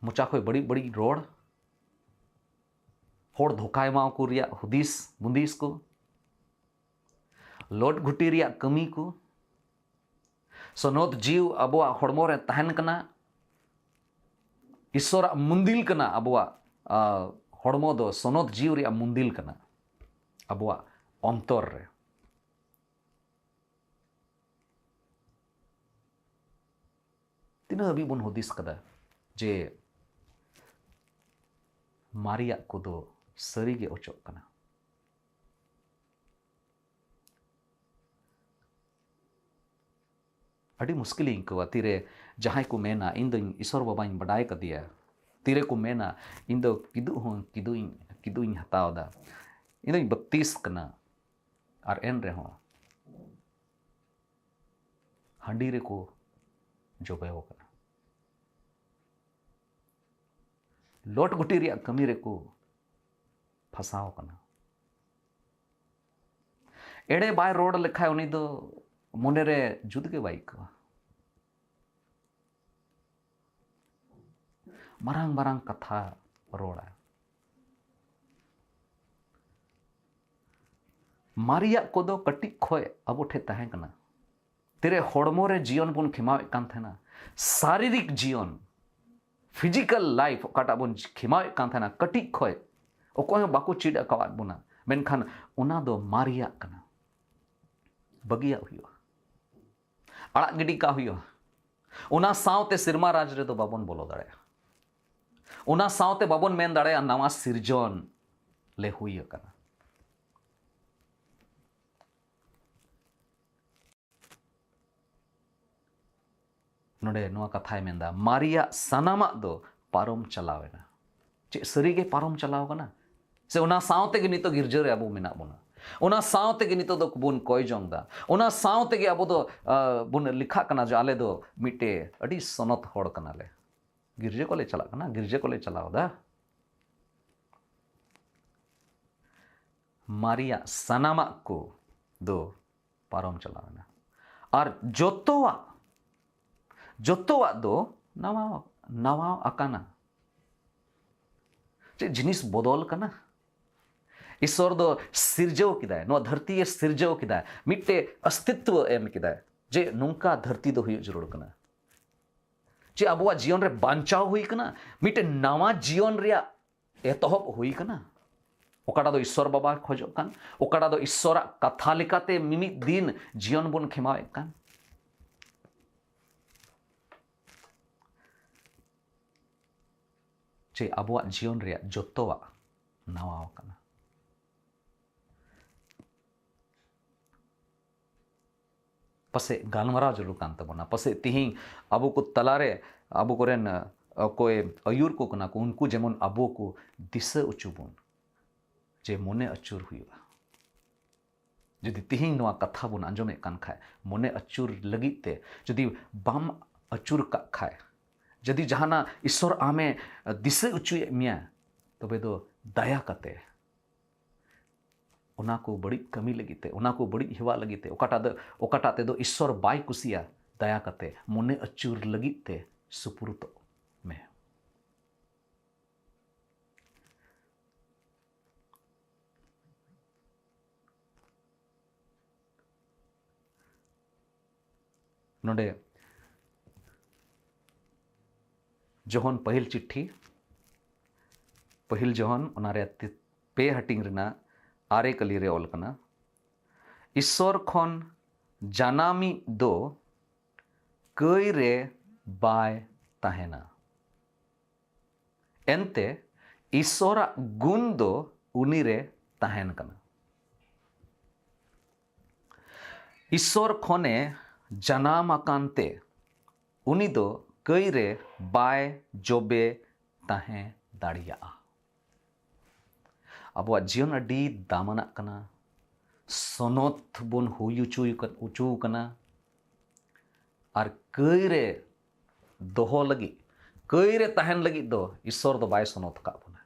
ᱢᱚᱪᱟ ᱠᱷᱚᱱ ᱵᱟᱹᱲᱤᱡ ᱵᱟᱹᱲᱤᱡ ᱨᱚᱲ, ᱦᱚᱲ ᱫᱷᱳᱠᱟ ᱮᱢᱟᱣ ᱠᱚ ᱨᱮᱭᱟᱜ ᱦᱩᱫᱤᱥ ᱵᱩᱸᱫᱤᱥ ᱠᱚ, ᱞᱚᱴ ᱜᱷᱩᱴᱤ ᱨᱮᱭᱟᱜ ᱠᱟᱹᱢᱤ ᱠᱚ᱾ ᱥᱚᱱᱚᱛ ᱡᱤᱣ ᱟᱵᱚᱣᱟᱜ ᱦᱚᱲᱢᱚ ᱨᱮ ᱛᱟᱦᱮᱱ ᱠᱟᱱᱟ᱾ ᱤᱥᱚᱨᱟᱜ ᱢᱩᱱᱫᱤᱞ ᱠᱟᱱᱟ ᱟᱵᱚᱣᱟᱜ, ᱟ, ᱦᱚᱲᱢᱚ ᱫᱚ ᱥᱚᱱᱚᱛ ᱡᱤᱣ ᱨᱮᱭᱟᱜ ᱢᱩᱱᱫᱤᱞ ᱠᱟᱱᱟ ᱟᱵᱚᱣᱟᱜ ᱚᱱᱛᱚᱨ ᱨᱮ᱾ ᱛᱤᱱᱟᱹᱜ ᱦᱟᱹᱵᱤᱡ ᱵᱚᱱ ᱦᱩᱫᱤᱥ ᱠᱟᱫᱟ ᱡᱮ ᱢᱟᱨᱮᱭᱟᱜ ᱠᱚᱫᱚ ᱥᱟᱹᱨᱤᱜᱮ ᱚᱪᱚᱜ ᱠᱟᱱᱟ? ᱟᱹᱰᱤ ᱢᱩᱥᱠᱤᱞᱤᱧ ᱟᱹᱭᱠᱟᱹᱣᱟ ᱛᱤᱨᱮ ᱡᱟᱦᱟᱸᱭ ᱠᱚ ᱢᱮᱱᱟ, "ᱤᱧ ᱫᱚᱧ ᱤᱥᱚᱨ ᱵᱟᱵᱟᱧ ᱵᱟᱰᱟᱭ ᱠᱟᱫᱮᱭᱟ", ᱛᱤᱨᱮ ᱠᱚ ᱢᱮᱱᱟ, "ᱤᱧ ᱫᱚ ᱠᱤᱫᱩᱜ ᱦᱚᱸ ᱠᱤᱫᱩᱜ ᱤᱧ, ᱠᱤᱫᱩᱜ ᱤᱧ ᱦᱟᱛᱟᱣ ᱮᱫᱟ, ᱤᱧ ᱫᱚᱧ ᱵᱟᱯᱛᱤᱥ ᱠᱟᱱᱟ", ᱟᱨ ᱮᱱ ᱨᱮᱦᱚᱸ ᱦᱟᱺᱰᱤ ᱨᱮᱠᱚ ᱡᱚᱵᱮᱣ ᱟᱠᱟᱱᱟ, ᱞᱚᱴ ᱜᱩᱴᱤ ᱨᱮᱭᱟᱜ ᱠᱟᱹᱢᱤ ᱨᱮᱠᱚ ᱯᱷᱟᱥᱟᱣ ᱟᱠᱟᱱᱟ᱾ ᱮᱲᱮ ᱵᱟᱭ ᱨᱚᱲ ᱞᱮᱠᱷᱟᱡ ᱩᱱᱤ ᱫᱚ ᱢᱚᱱᱮᱨᱮ ᱡᱩᱛ ᱜᱮ ᱵᱟᱭ ᱟᱹᱭᱠᱟᱹᱣᱟ᱾ ᱢᱟᱨᱟᱝ ᱢᱟᱨᱟᱝ ᱠᱟᱛᱷᱟ ᱨᱚᱲᱟ᱾ ᱢᱟᱨᱮᱭᱟᱜ ᱠᱚᱫᱚ ᱠᱟᱹᱴᱤᱡ ᱠᱷᱚᱡ ᱟᱵᱚ ᱴᱷᱮᱱ ᱛᱟᱦᱮᱸ ᱠᱟᱱᱟ᱾ ᱛᱤᱨᱮ ᱦᱚᱲᱢᱚ ᱨᱮ ᱡᱤᱭᱚᱱ ᱵᱚᱱ ᱠᱷᱮᱢᱟᱣᱮᱫ ᱠᱟᱱ ᱛᱟᱦᱮᱱᱟ, ᱥᱟᱨᱤᱨᱤᱠ ᱡᱤᱭᱚᱱ, ᱯᱷᱤᱡᱤᱠᱟᱞ ᱞᱟᱭᱤᱯᱷ ᱚᱠᱟᱴᱟᱜ ᱵᱚᱱ ᱠᱷᱮᱢᱟᱣᱮᱫ ᱠᱟᱱ ᱛᱟᱦᱮᱱᱟ, ᱠᱟᱹᱴᱤᱡ ᱠᱷᱚᱡ ᱚᱠᱚᱭ ᱦᱚᱸ ᱵᱟᱠᱚ ᱪᱮᱫ ᱟᱠᱟᱣᱟᱫ ᱵᱚᱱᱟ, ᱢᱮᱱᱠᱷᱟᱱ ᱚᱱᱟ ᱫᱚ ᱢᱟᱨᱮᱭᱟᱜ ᱠᱟᱱᱟ, ᱵᱟᱹᱜᱤᱭᱟᱜ ᱦᱩᱭᱩᱜᱼᱟ, ᱟᱲᱟᱜ ᱜᱤᱰᱤ ᱠᱟᱜ ᱦᱩᱭᱩᱜᱼᱟ᱾ ᱚᱱᱟ ᱥᱟᱶᱛᱮ ᱥᱮᱨᱢᱟ ᱨᱟᱡᱽ ᱨᱮᱫᱚ ᱵᱟᱵᱚᱱ ᱵᱚᱞᱚ ᱫᱟᱲᱮᱭᱟᱜᱼᱟ᱾ ᱚᱱᱟ ᱥᱟᱶᱛᱮ ᱵᱟᱵᱚᱱ ᱢᱮᱱ ᱫᱟᱲᱮᱭᱟᱜᱼᱟ, "ᱱᱟᱣᱟ ᱥᱤᱨᱡᱚᱱ ᱞᱮ ᱦᱩᱭ ᱟᱠᱟᱱᱟ᱾" ᱱᱚᱰᱮ ᱱᱚᱣᱟ ᱠᱟᱛᱷᱟᱭ ᱢᱮᱱᱫᱟ, ᱢᱟᱨᱮᱭᱟᱜ ᱥᱟᱱᱟᱢᱟᱜ ᱫᱚ ᱯᱟᱨᱚᱢ ᱪᱟᱞᱟᱣ ᱮᱱᱟ᱾ ᱪᱮᱫ ᱥᱟᱹᱨᱤᱜᱮ ᱯᱟᱨᱚᱢ ᱪᱟᱞᱟᱣ ᱠᱟᱱᱟ? ᱥᱮ ᱚᱱᱟ ᱥᱟᱶ ᱛᱮᱜᱮ ᱱᱤᱛᱚᱜ ᱜᱤᱨᱡᱟᱹ ᱨᱮ ᱟᱵᱚ ᱢᱮᱱᱟᱜ ᱵᱚᱱᱟ? ᱚᱱᱟ ᱥᱟᱶ ᱛᱮᱜᱮ ᱱᱤᱛᱚᱜ ᱫᱚ ᱵᱚᱱ ᱠᱚᱭ ᱡᱚᱝ ᱫᱟ? ᱚᱱᱟ ᱥᱟᱶ ᱛᱮᱜᱮ ᱟᱵᱚ ᱫᱚ, ᱟ, ᱵᱚᱱ ᱞᱮᱠᱷᱟᱜ ᱠᱟᱱᱟ ᱡᱮ ᱟᱞᱮ ᱫᱚ ᱢᱤᱫᱴᱮᱡ ᱟᱹᱰᱤ ᱥᱚᱱᱚᱛ ᱦᱚᱲ ᱠᱟᱱᱟᱞᱮ? ᱜᱤᱨᱡᱟᱹ ᱠᱚᱞᱮ ᱪᱟᱞᱟᱜ ᱠᱟᱱᱟ, ᱜᱤᱨᱡᱟᱹ ᱠᱚᱞᱮ ᱪᱟᱞᱟᱣ ᱫᱟ᱾ ᱢᱟᱨᱮᱭᱟᱜ ᱥᱟᱱᱟᱢᱟᱜ ᱠᱚ ᱫᱚ ᱯᱟᱨᱚᱢ ᱪᱟᱞᱟᱣ ᱮᱱᱟ᱾ ᱟᱨ ᱡᱚᱛᱚᱣᱟᱜ, ᱡᱚᱛᱚᱣᱟᱜ ᱫᱚ ᱱᱟᱣᱟ, ᱱᱟᱣᱟ ᱟᱠᱟᱱᱟ᱾ ᱪᱮᱫ ᱡᱤᱱᱤᱥ ᱵᱚᱫᱚᱞ ᱠᱟᱱᱟ? ᱤᱥᱚᱨ ᱫᱚ ᱥᱤᱨᱡᱟᱹᱣ ᱠᱮᱫᱟᱭ, ᱱᱚᱣᱟ ᱫᱷᱟᱹᱨᱛᱤ ᱮ ᱥᱤᱨᱡᱟᱹᱣ ᱠᱮᱫᱟᱭ, ᱢᱤᱫᱴᱮᱡ ᱚᱥᱛᱤᱛᱣᱚ ᱮᱢ ᱠᱮᱫᱟᱭ ᱡᱮ ᱱᱚᱝᱠᱟ ᱫᱷᱟᱹᱨᱛᱤ ᱫᱚ ᱦᱩᱭᱩᱜ ᱡᱟᱹᱨᱩᱲ ᱠᱟᱱᱟ᱾ ᱪᱮ ᱟᱵᱚᱣᱟᱜ ᱡᱤᱭᱚᱱ ᱨᱮ ᱵᱟᱧᱪᱟᱣ ᱦᱩᱭ ᱠᱟᱱᱟ, ᱢᱤᱫᱴᱮᱱ ᱱᱟᱣᱟ ᱡᱤᱭᱚᱱ ᱨᱮᱭᱟᱜ ᱮᱛᱚᱦᱚᱵ ᱦᱩᱭ ᱠᱟᱱᱟ, ᱚᱠᱟᱴᱟᱜ ᱫᱚ ᱤᱥᱚᱨ ᱵᱟᱵᱟ ᱠᱷᱚᱡᱚᱜ ᱠᱟᱱ, ᱚᱠᱟᱴᱟᱜ ᱫᱚ ᱤᱥᱚᱨᱟᱜ ᱠᱟᱛᱷᱟ ᱞᱮᱠᱟᱛᱮ ᱢᱤᱢᱤᱫ ᱫᱤᱱ ᱡᱤᱭᱚᱱ ᱵᱚᱱ ᱠᱷᱮᱢᱟᱣᱮᱫ ᱠᱟᱱ᱾ ᱪᱮ ᱟᱵᱚᱣᱟᱜ ᱡᱤᱭᱚᱱ ᱨᱮᱭᱟᱜ ᱡᱚᱛᱚᱣᱟᱜ ᱱᱟᱣᱟ ᱟᱠᱟᱱᱟ᱾ ᱯᱟᱥᱮᱡ ᱜᱟᱞᱢᱟᱨᱟᱣ ᱡᱟᱹᱨᱩᱲ ᱠᱟᱱ ᱛᱟᱵᱚᱱᱟ, ᱯᱟᱥᱮᱡ ᱛᱤᱦᱤᱧ ᱟᱵᱚ ᱠᱚ ᱛᱟᱞᱟᱨᱮ ᱟᱵᱚ ᱠᱚᱨᱮᱱ, ᱟᱸ, ᱚᱠᱚᱭ ᱟᱹᱭᱩᱨ ᱠᱚ ᱠᱟᱱᱟ ᱠᱚ, ᱩᱱᱠᱩ ᱡᱮᱢᱚᱱ ᱟᱵᱚ ᱠᱚ ᱫᱤᱥᱟᱹ ᱦᱚᱪᱚ ᱵᱚᱱ ᱡᱮ ᱢᱚᱱᱮ ᱟᱹᱪᱩᱨ ᱦᱩᱭᱩᱜᱼᱟ᱾ ᱡᱩᱫᱤ ᱛᱤᱦᱤᱧ ᱱᱚᱣᱟ ᱠᱟᱛᱷᱟ ᱵᱚᱱ ᱟᱸᱡᱚᱢᱮᱫ ᱠᱟᱱ ᱠᱷᱟᱡ, ᱢᱚᱱᱮ ᱟᱹᱪᱩᱨ ᱞᱟᱹᱜᱤᱫ ᱛᱮ ᱡᱩᱫᱤ ᱵᱟᱢ ᱟᱹᱪᱩᱨ ᱠᱟᱜ ᱠᱷᱟᱡ, ᱡᱩᱫᱤ ᱡᱟᱦᱟᱱᱟᱜ ᱤᱥᱚᱨ ᱟᱢᱮ ᱫᱤᱥᱟᱹ ᱦᱚᱪᱚᱭᱮᱫ ᱢᱮᱭᱟ, ᱛᱚᱵᱮ ᱫᱚ ᱫᱟᱭᱟ ᱠᱟᱛᱮ ᱚᱱᱟ ᱠᱚ ᱵᱟᱹᱲᱤᱡ ᱠᱟᱹᱢᱤ ᱞᱟᱹᱜᱤᱫ ᱛᱮ, ᱚᱱᱟ ᱠᱚ ᱵᱟᱹᱲᱤᱡ ᱦᱮᱣᱟ ᱞᱟᱹᱜᱤᱫ ᱛᱮ, ᱚᱠᱟᱴᱟᱜ ᱫᱚ, ᱚᱠᱟᱴᱟᱜ ᱛᱮᱫᱚ ᱤᱥᱚᱨ ᱵᱟᱭ ᱠᱩᱥᱤᱭᱟ, ᱫᱟᱭᱟ ᱠᱟᱛᱮ ᱢᱚᱱᱮ ᱟᱹᱪᱩᱨ ᱞᱟᱹᱜᱤᱫ ᱛᱮ ᱥᱩᱯᱩᱨᱩᱛᱚᱜ ᱢᱮ᱾ ᱱᱚᱰᱮ ᱡᱚᱦᱚᱱ ᱯᱟᱹᱦᱤᱞ ᱪᱤᱴᱷᱤ, ᱯᱟᱹᱦᱤᱞ ᱡᱚᱦᱚᱱ, ᱚᱱᱟ ᱨᱮᱭᱟᱜ ᱛᱤ-, ᱯᱮ ᱦᱟᱹᱴᱤᱧ ᱨᱮᱱᱟᱜ ᱟᱨᱮ ᱠᱟᱹᱞᱤ ᱨᱮ ᱚᱞ ᱠᱟᱱᱟ, ᱤᱥᱚᱨ ᱠᱷᱚᱱ ᱡᱟᱱᱟᱢᱤᱡ ᱫᱚ ᱠᱟᱹᱭ ᱨᱮ ᱵᱟᱭ ᱛᱟᱦᱮᱱᱟ, ᱮᱱᱛᱮ ᱤᱥᱚᱨᱟᱜ ᱜᱩᱱ ᱫᱚ ᱩᱱᱤ ᱨᱮ ᱛᱟᱦᱮᱱ ᱠᱟᱱᱟ᱾ ᱤᱥᱚᱨ ᱠᱷᱚᱱᱮ ᱡᱟᱱᱟᱢ ᱟᱠᱟᱱ ᱛᱮ ᱩᱱᱤ ᱫᱚ ᱠᱟᱹᱭ ᱨᱮ ᱵᱟᱭ ᱡᱚᱵᱮ ᱛᱟᱦᱮᱸ ᱫᱟᱲᱮᱭᱟᱜᱼᱟ᱾ ᱟᱵᱚᱣᱟᱜ ᱡᱤᱭᱚᱱ ᱟᱹᱰᱤ ᱫᱟᱢᱟᱱᱟᱜ ᱠᱟᱱᱟ, ᱥᱚᱱᱚᱛ ᱵᱚᱱ ᱦᱩᱭ ᱦᱚᱪᱚᱭ ᱠᱟ-, ᱦᱚᱪᱚ ᱠᱟᱱᱟ, ᱟᱨ ᱠᱟᱹᱭ ᱨᱮ ᱫᱚᱦᱚ ᱞᱟᱹᱜᱤᱫ, ᱠᱟᱹᱭ ᱨᱮ ᱛᱟᱦᱮᱱ ᱞᱟᱹᱜᱤᱫ ᱫᱚ ᱤᱥᱚᱨ ᱫᱚ ᱵᱟᱭ ᱥᱚᱱᱚᱛ ᱟᱠᱟᱫ ᱵᱚᱱᱟ᱾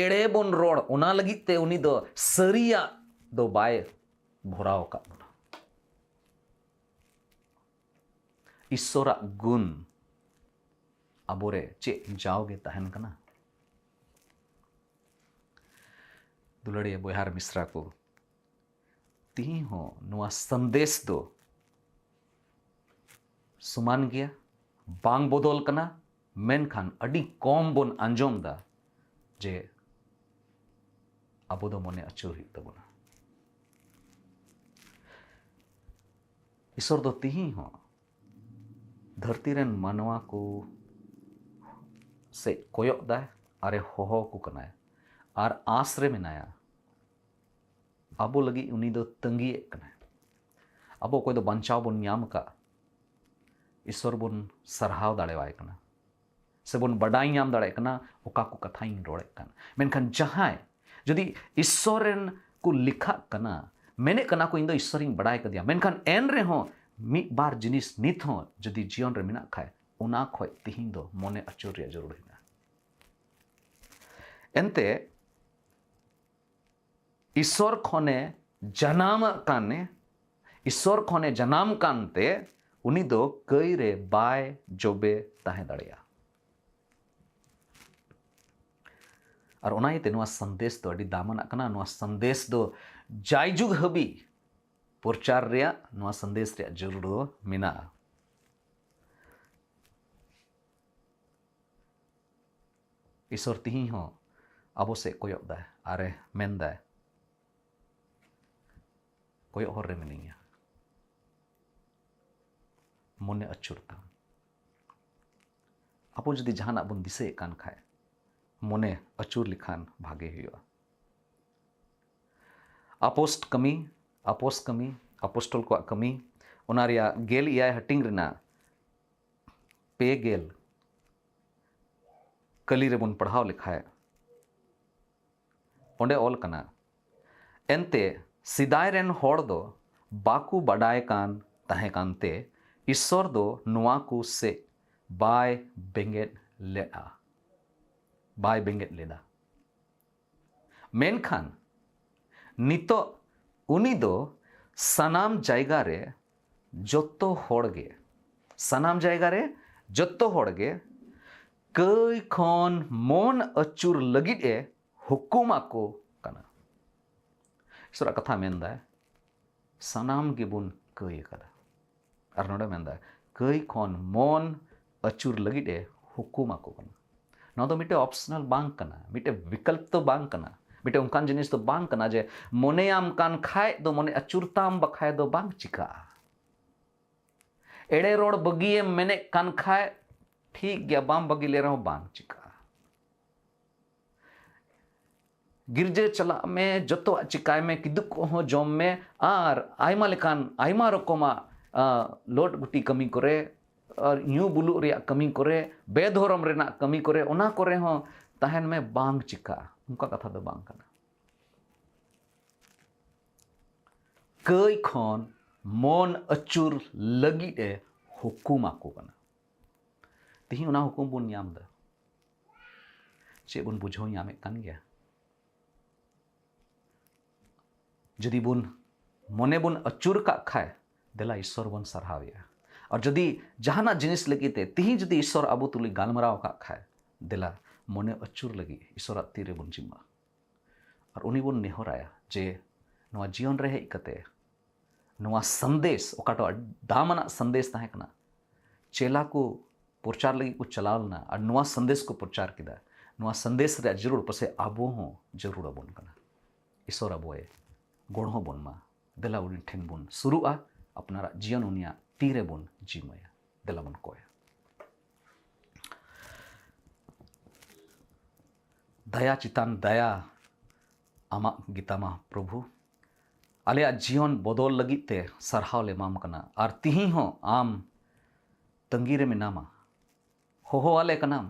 ᱮᱲᱮ ᱵᱚᱱ ᱨᱚᱲ, ᱚᱱᱟ ᱞᱟᱹᱜᱤᱫ ᱛᱮ ᱩᱱᱤ ᱫᱚ ᱥᱟᱹᱨᱤᱭᱟᱜ ᱫᱚ ᱵᱟᱭ ᱵᱷᱚᱨᱟᱣ ᱟᱠᱟᱫ ᱵᱚᱱᱟ᱾ ᱤᱥᱥᱚᱨᱟᱜ ᱜᱩᱱ ᱟᱵᱚᱨᱮ ᱪᱮᱫ ᱡᱟᱣᱜᱮ ᱛᱟᱦᱮᱱ ᱠᱟᱱᱟ? ᱫᱩᱞᱟᱹᱲᱤᱭᱟᱹ ᱵᱚᱭᱦᱟ ᱟᱨ ᱢᱤᱥᱨᱟ ᱠᱚ, ᱛᱤᱦᱤᱧ ᱦᱚᱸ ᱱᱚᱣᱟ ᱥᱟᱸᱫᱮᱥ ᱫᱚ ᱥᱚᱢᱟᱱ ᱜᱮᱭᱟ, ᱵᱟᱝ ᱵᱚᱫᱚᱞ ᱠᱟᱱᱟ, ᱢᱮᱱᱠᱷᱟᱱ ᱟᱹᱰᱤ ᱠᱚᱢ ᱵᱚᱱ ᱟᱸᱡᱚᱢ ᱫᱟ ᱡᱮ ᱟᱵᱚ ᱫᱚ ᱢᱚᱱᱮ ᱟᱹᱪᱩᱨ ᱦᱩᱭᱩᱜ ᱛᱟᱵᱚᱱᱟ᱾ ᱤᱥᱚᱨ ᱫᱚ ᱛᱤᱦᱤᱧ ᱦᱚᱸ ᱫᱷᱟᱹᱨᱛᱤ ᱨᱮᱱ ᱢᱟᱱᱣᱟ ᱠᱚ ᱥᱮᱫ ᱠᱚᱭᱚᱜ ᱫᱟᱭ ᱟᱨᱮ ᱦᱚᱦᱚ ᱟᱠᱚ ᱠᱟᱱᱟᱭ ᱟᱨ ᱟᱸᱥ ᱨᱮ ᱢᱮᱱᱟᱭᱟ᱾ ᱟᱵᱚ ᱞᱟᱹᱜᱤᱫ ᱩᱱᱤ ᱫᱚ ᱛᱟᱺᱜᱤᱭᱮᱫ ᱠᱟᱱᱟᱭ᱾ ᱟᱵᱚ ᱚᱠᱚᱭ ᱫᱚ ᱵᱟᱧᱪᱟᱣ ᱵᱚᱱ ᱧᱟᱢ ᱟᱠᱟᱫ ᱤᱥᱚᱨ ᱵᱚᱱ ᱥᱟᱨᱦᱟᱣ ᱫᱟᱲᱮᱣᱟᱭ ᱠᱟᱱᱟ, ᱥᱮᱵᱚᱱ ᱵᱟᱰᱟᱭ ᱧᱟᱢ ᱫᱟᱲᱮᱭᱟᱜ ᱠᱟᱱᱟ ᱚᱠᱟ ᱠᱚ ᱠᱟᱛᱷᱟᱧ ᱨᱚᱲᱮᱫ ᱠᱟᱱ᱾ ᱢᱮᱱᱠᱷᱟᱱ ᱡᱟᱦᱟᱸᱭ ᱡᱩᱫᱤ ᱤᱥᱚᱨ ᱨᱮᱱ ᱠᱚ ᱞᱮᱠᱷᱟᱜ ᱠᱟᱱᱟ, ᱢᱮᱱᱮᱫ ᱠᱟᱱᱟ ᱠᱚ, "ᱤᱧ ᱫᱚ ᱤᱥᱚᱨᱤᱧ ᱵᱟᱰᱟᱭ ᱠᱟᱫᱮᱭᱟ", ᱢᱮᱱᱠᱷᱟᱱ ᱮᱱ ᱨᱮᱦᱚᱸ ᱢᱤᱫ ᱵᱟᱨ ᱡᱤᱱᱤᱥ ᱱᱤᱛ ᱦᱚᱸ ᱡᱩᱫᱤ ᱡᱤᱭᱚᱱ ᱨᱮ ᱢᱮᱱᱟᱜ ᱠᱷᱟᱡ, ᱚᱱᱟ ᱠᱷᱚᱡ ᱛᱤᱦᱤᱧ ᱫᱚ ᱢᱚᱱᱮ ᱟᱹᱪᱩᱨ ᱨᱮᱭᱟᱜ ᱡᱟᱹᱨᱩᱲ ᱦᱮᱱᱟᱜᱼᱟ᱾ ᱮᱱᱛᱮ ᱤᱥᱚᱨ ᱠᱷᱚᱱᱮ ᱡᱟᱱᱟᱢ ᱠᱟᱱᱮ, ᱤᱥᱚᱨ ᱠᱷᱚᱱᱮ ᱡᱟᱱᱟᱢ ᱠᱟᱱᱛᱮ ᱩᱱᱤ ᱫᱚ ᱠᱟᱹᱭ ᱨᱮ ᱵᱟᱭ ᱡᱚᱵᱮ ᱛᱟᱦᱮᱸ ᱫᱟᱲᱮᱭᱟᱜᱼᱟ᱾ ᱟᱨ ᱚᱱᱟ ᱤᱭᱟᱹᱛᱮ ᱱᱚᱣᱟ ᱥᱟᱸᱫᱮᱥ ᱫᱚ ᱟᱹᱰᱤ ᱫᱟᱢᱟᱱᱟᱜ ᱠᱟᱱᱟ᱾ ᱱᱚᱣᱟ ᱥᱟᱸᱫᱮᱥ ᱫᱚ ᱡᱟᱭᱡᱩᱜᱽ ᱦᱟᱹᱵᱤᱡ ᱯᱨᱚᱪᱟᱨ ᱨᱮᱭᱟᱜ, ᱱᱚᱣᱟ ᱥᱟᱸᱫᱮᱥ ᱨᱮᱭᱟᱜ ᱡᱟᱹᱨᱩᱲ ᱫᱚ ᱢᱮᱱᱟᱜᱼᱟ᱾ ᱤᱥᱚᱨ ᱛᱤᱦᱤᱧ ᱦᱚᱸ ᱟᱵᱚ ᱥᱮᱫ ᱠᱚᱭᱚᱜ ᱫᱟᱭ ᱟᱨᱮ ᱢᱮᱱ ᱫᱟᱭ, "ᱠᱚᱭᱚᱜ ᱦᱚᱨ ᱨᱮ ᱢᱤᱱᱟᱹᱧᱟ, ᱢᱚᱱᱮ ᱟᱹᱪᱩᱨ ᱛᱟᱢ᱾" ᱟᱵᱚ ᱡᱩᱫᱤ ᱡᱟᱦᱟᱱᱟᱜ ᱵᱚᱱ ᱫᱤᱥᱟᱹᱭᱮᱫ ᱠᱟᱱ ᱠᱷᱟᱡ, ᱢᱚᱱᱮ ᱟᱹᱪᱩᱨ ᱞᱮᱠᱷᱟᱱ ᱵᱷᱟᱜᱮ ᱦᱩᱭᱩᱜᱼᱟ᱾ ᱟᱯᱳᱥᱴ ᱠᱟᱹᱢᱤ, ᱟᱯᱳᱥ ᱠᱟᱹᱢᱤ, ᱟᱯᱳᱥᱴᱚᱞ ᱠᱚᱣᱟᱜ ᱠᱟᱹᱢᱤ, ᱚᱱᱟ ᱨᱮᱭᱟᱜ ᱜᱮᱞ ᱮᱭᱟᱭ ᱦᱟᱹᱴᱤᱧ ᱨᱮᱱᱟᱜ ᱯᱮ ᱜᱮᱞ ᱠᱟᱹᱞᱤ ᱨᱮᱵᱚᱱ ᱯᱟᱲᱦᱟᱣ ᱞᱮᱠᱷᱟᱡ, ᱚᱸᱰᱮ ᱚᱞ ᱠᱟᱱᱟ, ᱮᱱᱛᱮ ᱥᱮᱫᱟᱭ ᱨᱮᱱ ᱦᱚᱲ ᱫᱚ ᱵᱟᱠᱚ ᱵᱟᱰᱟᱭ ᱠᱟᱱ ᱛᱟᱦᱮᱸ ᱠᱟᱱᱛᱮ ᱤᱥᱥᱚᱨ ᱫᱚ ᱱᱚᱣᱟ ᱠᱚ ᱥᱮᱫ ᱵᱟᱭ ᱵᱮᱸᱜᱮᱫ ᱞᱮᱫᱼᱟ, ᱵᱟᱭ ᱵᱮᱸᱜᱮᱫ ᱞᱮᱫᱟ᱾ ᱢᱮᱱᱠᱷᱟᱱ ᱱᱤᱛᱚᱜ ᱩᱱᱤ ᱫᱚ ᱥᱟᱱᱟᱢ ᱡᱟᱭᱜᱟ ᱨᱮ ᱡᱚᱛᱚ ᱦᱚᱲ ᱜᱮ, ᱥᱟᱱᱟᱢ ᱡᱟᱭᱜᱟ ᱨᱮ ᱡᱚᱛᱚ ᱦᱚᱲ ᱜᱮ ᱠᱟᱹᱭ ᱠᱷᱚᱱ ᱢᱚᱱ ᱟᱹᱪᱩᱨ ᱞᱟᱹᱜᱤᱫ ᱮ ᱦᱩᱠᱩᱢ ᱟᱠᱚ ᱠᱟᱱᱟ᱾ ᱤᱥᱚᱨᱟᱜ ᱠᱟᱛᱷᱟ ᱢᱮᱱᱫᱟᱭ, ᱥᱟᱱᱟᱢ ᱜᱮᱵᱚᱱ ᱠᱟᱹᱭ ᱟᱠᱟᱫᱟ᱾ ᱟᱨ ᱱᱚᱰᱮ ᱢᱮᱱᱫᱟ, ᱠᱟᱹᱭ ᱠᱷᱚᱱ ᱢᱚᱱ ᱟᱹᱪᱩᱨ ᱞᱟᱹᱜᱤᱫ ᱮ ᱦᱩᱠᱩᱢ ᱟᱠᱚ ᱠᱟᱱᱟ᱾ ᱱᱚᱣᱟ ᱫᱚ ᱢᱤᱫᱴᱮᱱ ᱚᱯᱥᱚᱱᱟᱞ ᱵᱟᱝ ᱠᱟᱱᱟ, ᱢᱤᱫᱴᱮᱱ ᱵᱤᱠᱚᱞᱯ ᱫᱚ ᱵᱟᱝ ᱠᱟᱱᱟ, ᱢᱤᱫᱴᱮᱱ ᱚᱱᱠᱟᱱ ᱡᱤᱱᱤᱥ ᱫᱚ ᱵᱟᱝ ᱠᱟᱱᱟ ᱡᱮ ᱢᱚᱱᱮᱭᱟᱢ ᱠᱟᱱ ᱠᱷᱟᱡ ᱫᱚ ᱢᱚᱱᱮ ᱟᱹᱪᱩᱨ ᱛᱟᱢ, ᱵᱟᱠᱷᱟᱡ ᱫᱚ ᱵᱟᱝ ᱪᱤᱠᱟᱹᱜᱼᱟ᱾ ᱮᱲᱮ ᱨᱚᱲ ᱵᱟᱹᱜᱤᱭᱮᱢ ᱢᱮᱱᱮᱫ ᱠᱟᱱ ᱠᱷᱟᱡ ᱴᱷᱤᱠ ᱜᱮᱭᱟ, ᱵᱟᱢ ᱵᱟᱹᱜᱤ ᱞᱮ ᱨᱮᱦᱚᱸ ᱵᱟᱝ ᱪᱤᱠᱟᱹᱜᱼᱟ᱾ ᱜᱤᱨᱡᱟᱹ ᱪᱟᱞᱟᱜ ᱢᱮ, ᱡᱚᱛᱚᱣᱟᱜ ᱪᱤᱠᱟᱭ ᱢᱮ, ᱠᱤᱫᱩᱵ ᱠᱚᱦᱚᱸ ᱡᱚᱢ ᱢᱮ, ᱟᱨ ᱟᱭᱢᱟ ᱞᱮᱠᱟᱱ, ᱟᱭᱢᱟ ᱨᱚᱠᱚᱢᱟᱜ, ᱟ, ᱞᱚᱴ ᱜᱩᱴᱤ ᱠᱟᱹᱢᱤ ᱠᱚᱨᱮ, ᱟᱨ ᱧᱩ ᱵᱩᱞᱩᱜ ᱨᱮᱭᱟᱜ ᱠᱟᱹᱢᱤ ᱠᱚᱨᱮ, ᱵᱮᱫᱷᱚᱨᱚᱢ ᱨᱮᱱᱟᱜ ᱠᱟᱹᱢᱤ ᱠᱚᱨᱮ, ᱚᱱᱟ ᱠᱚᱨᱮ ᱦᱚᱸ ᱛᱟᱦᱮᱱ ᱢᱮ, ᱵᱟᱝ ᱪᱤᱠᱟᱹᱜᱼᱟ, ᱚᱱᱠᱟ ᱠᱟᱛᱷᱟ ᱫᱚ ᱵᱟᱝ ᱠᱟᱱᱟ᱾ ᱠᱟᱹᱭ ᱠᱷᱚᱱ ᱢᱚᱱ ᱟᱹᱪᱩᱨ ᱞᱟᱹᱜᱤᱫ ᱮ ᱦᱩᱠᱩᱢ ᱟᱠᱚ ᱠᱟᱱᱟ᱾ ᱛᱤᱦᱤᱧ ᱚᱱᱟ ᱦᱩᱠᱩᱢ ᱵᱚᱱ ᱧᱟᱢ ᱮᱫᱟ᱾ ᱪᱮᱫ ᱵᱚᱱ ᱵᱩᱡᱷᱟᱹᱣ ᱧᱟᱢᱮᱫ ᱠᱟᱱ ᱜᱮᱭᱟ? ᱡᱩᱫᱤ ᱵᱚᱱ ᱢᱚᱱᱮ ᱵᱚᱱ ᱟᱹᱪᱩᱨ ᱠᱟᱜ ᱠᱷᱟᱡ, ᱫᱮᱞᱟ ᱤᱥᱚᱨ ᱵᱚᱱ ᱥᱟᱨᱦᱟᱣᱮᱭᱟ᱾ ᱟᱨ ᱡᱩᱫᱤ ᱡᱟᱦᱟᱱᱟᱜ ᱡᱤᱱᱤᱥ ᱞᱟᱹᱜᱤᱫ ᱛᱮ ᱛᱤᱦᱤᱧ ᱡᱩᱫᱤ ᱤᱥᱚᱨ ᱟᱵᱚ ᱛᱩᱞᱩᱡ ᱜᱟᱞᱢᱟᱨᱟᱣ ᱠᱟᱜ ᱠᱷᱟᱡ, ᱫᱮᱞᱟ ᱢᱚᱱᱮ ᱟᱹᱪᱩᱨ ᱞᱟᱹᱜᱤᱫ ᱤᱥᱚᱨᱟᱜ ᱛᱤ ᱨᱮᱵᱚᱱ ᱡᱤᱢᱟ᱾ ᱟᱨ ᱩᱱᱤ ᱵᱚᱱ ᱱᱮᱦᱚᱨᱟᱭᱟ ᱡᱮ ᱱᱚᱣᱟ ᱡᱤᱭᱚᱱ ᱨᱮ ᱦᱮᱡ ᱠᱟᱛᱮ ᱱᱚᱣᱟ ᱥᱟᱸᱫᱮᱥ, ᱚᱠᱟᱴᱟᱜ ᱫᱟᱢᱟᱱᱟᱜ ᱥᱟᱸᱫᱮᱥ ᱛᱟᱦᱮᱸ ᱠᱟᱱᱟ, ᱪᱮᱞᱟ ᱠᱚ ᱯᱨᱚᱪᱟᱨ ᱞᱟᱹᱜᱤᱫ ᱠᱚ ᱪᱟᱞᱟᱣ ᱞᱮᱱᱟ ᱟᱨ ᱱᱚᱣᱟ ᱥᱟᱸᱫᱮᱥ ᱠᱚ ᱯᱨᱚᱪᱟᱨ ᱠᱮᱫᱟ, ᱱᱚᱣᱟ ᱥᱟᱸᱫᱮᱥ ᱨᱮᱭᱟᱜ ᱡᱟᱹᱨᱩᱲ ᱯᱟᱥᱮᱡ ᱟᱵᱚ ᱦᱚᱸ ᱡᱟᱹᱨᱩᱲ ᱟᱵᱚᱱ ᱠᱟᱱᱟ᱾ ᱤᱥᱚᱨ ᱟᱵᱚᱭ ᱜᱚᱲᱚ ᱵᱚᱱ ᱢᱟ᱾ ᱫᱮᱞᱟ ᱩᱱᱤ ᱴᱷᱮᱱ ᱵᱚᱱ ᱥᱩᱨᱩᱜᱼᱟ, ᱟᱯᱱᱟᱨᱟᱜ ᱡᱤᱭᱚᱱ ᱩᱱᱤᱭᱟᱜ ᱛᱤ ᱨᱮᱵᱚᱱ ᱡᱤᱢᱟᱹᱭᱟ᱾ ᱫᱮᱞᱟ ᱵᱚᱱ ᱠᱚᱭᱟ᱾ ᱫᱟᱭᱟ ᱪᱮᱛᱟᱱ ᱫᱟᱭᱟ ᱟᱢᱟᱜ ᱜᱮᱛᱟᱢᱟ ᱯᱨᱚᱵᱷᱩ᱾ ᱟᱞᱮᱭᱟᱜ ᱡᱤᱭᱚᱱ ᱵᱚᱫᱚᱞ ᱞᱟᱹᱜᱤᱫ ᱛᱮ ᱥᱟᱨᱦᱟᱣ ᱞᱮ ᱮᱢᱟᱢ ᱠᱟᱱᱟ᱾ ᱟᱨ ᱛᱤᱦᱤᱧ ᱦᱚᱸ ᱟᱢ ᱛᱟᱺᱜᱤ ᱨᱮ ᱢᱮᱱᱟᱢᱟ, ᱦᱚᱦᱚᱣᱟᱞᱮ ᱠᱟᱱᱟᱢ᱾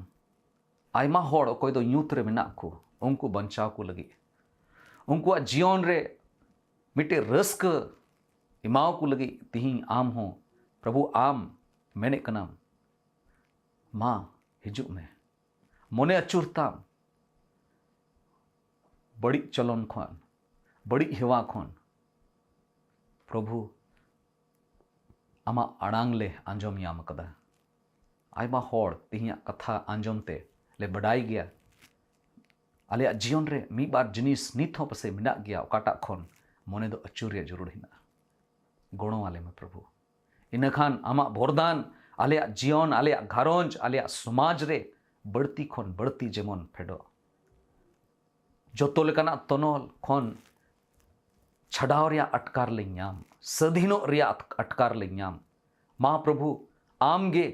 ᱟᱭᱢᱟ ᱦᱚᱲ ᱚᱠᱚᱭ ᱫᱚ ᱧᱩᱛ ᱨᱮ ᱢᱮᱱᱟᱜ ᱠᱚ, ᱩᱱᱠᱩ ᱵᱟᱧᱪᱟᱣ ᱠᱚ ᱞᱟᱹᱜᱤᱫ, ᱩᱱᱠᱩᱣᱟᱜ ᱡᱤᱭᱚᱱ ᱨᱮ ᱢᱤᱫᱴᱮᱡ ᱨᱟᱹᱥᱠᱟᱹ ᱮᱢᱟᱣ ᱠᱚ ᱞᱟᱹᱜᱤᱫ ᱛᱤᱦᱤᱧ ᱟᱢ ᱦᱚᱸ ᱯᱨᱚᱵᱷᱩ ᱟᱢ ᱢᱮᱱᱮᱫ ᱠᱟᱱᱟᱢ, ᱢᱟ ᱦᱤᱡᱩᱜ ᱢᱮ, ᱢᱚᱱᱮ ᱟᱹᱪᱩᱨ ᱛᱟᱢ ᱵᱟᱹᱲᱤᱡ ᱪᱚᱞᱚᱱ ᱠᱷᱚᱱ, ᱵᱟᱹᱲᱤᱡ ᱦᱮᱣᱟ ᱠᱷᱚᱱ᱾ ᱯᱨᱚᱵᱷᱩ ᱟᱢᱟᱜ ᱟᱲᱟᱝ ᱞᱮ ᱟᱸᱡᱚᱢ ᱧᱟᱢ ᱟᱠᱟᱫᱟ᱾ ᱟᱭᱢᱟ ᱦᱚᱲ ᱛᱮᱦᱮᱧᱟᱜ ᱠᱟᱛᱷᱟ ᱟᱸᱡᱚᱢ ᱛᱮ ᱞᱮ ᱵᱟᱰᱟᱭ ᱜᱮᱭᱟ, ᱟᱞᱮᱭᱟᱜ ᱡᱤᱭᱚᱱ ᱨᱮ ᱢᱤᱫ ᱵᱟᱨ ᱡᱤᱱᱤᱥ ᱱᱤᱛ ᱦᱚᱸ ᱯᱟᱥᱮᱡ ᱢᱮᱱᱟᱜ ᱜᱮᱭᱟ, ᱚᱠᱟᱴᱟᱜ ᱠᱷᱚᱱ ᱢᱚᱱᱮ ᱫᱚ ᱟᱹᱪᱩᱨ ᱨᱮᱭᱟᱜ ᱡᱟᱹᱨᱩᱲ ᱦᱮᱱᱟᱜᱼᱟ᱾ ᱜᱚᱲᱚ ᱟᱞᱮ ᱢᱮ ᱯᱨᱚᱵᱷᱩ᱾ ᱤᱱᱟᱹᱠᱷᱟᱱ ᱟᱢᱟᱜ ᱵᱚᱨᱫᱟᱱ ᱟᱞᱮᱭᱟᱜ ᱡᱤᱭᱚᱱ, ᱟᱞᱮᱭᱟᱜ ᱜᱷᱟᱨᱚᱸᱡᱽ, ᱟᱞᱮᱭᱟᱜ ᱥᱚᱢᱟᱡᱽ ᱨᱮ ᱵᱟᱹᱲᱛᱤ ᱠᱷᱚᱱ ᱵᱟᱹᱲᱛᱤ ᱡᱮᱢᱚᱱ ᱯᱷᱮᱰᱚᱜ᱾ ᱡᱚᱛᱚ ᱞᱮᱠᱟᱱᱟᱜ ᱛᱚᱱᱚᱞ ᱠᱷᱚᱱ ᱪᱷᱟᱰᱟᱣ ᱨᱮᱭᱟᱜ ᱟᱴᱠᱟᱨ ᱞᱮ ᱧᱟᱢ, ᱥᱟᱹᱫᱷᱤᱱᱚᱜ ᱨᱮᱭᱟᱜ ᱟᱴ-, ᱟᱴᱠᱟᱨ ᱞᱮ ᱧᱟᱢ᱾ ᱢᱟ ᱯᱨᱚᱵᱷᱩ, ᱟᱢ ᱜᱮ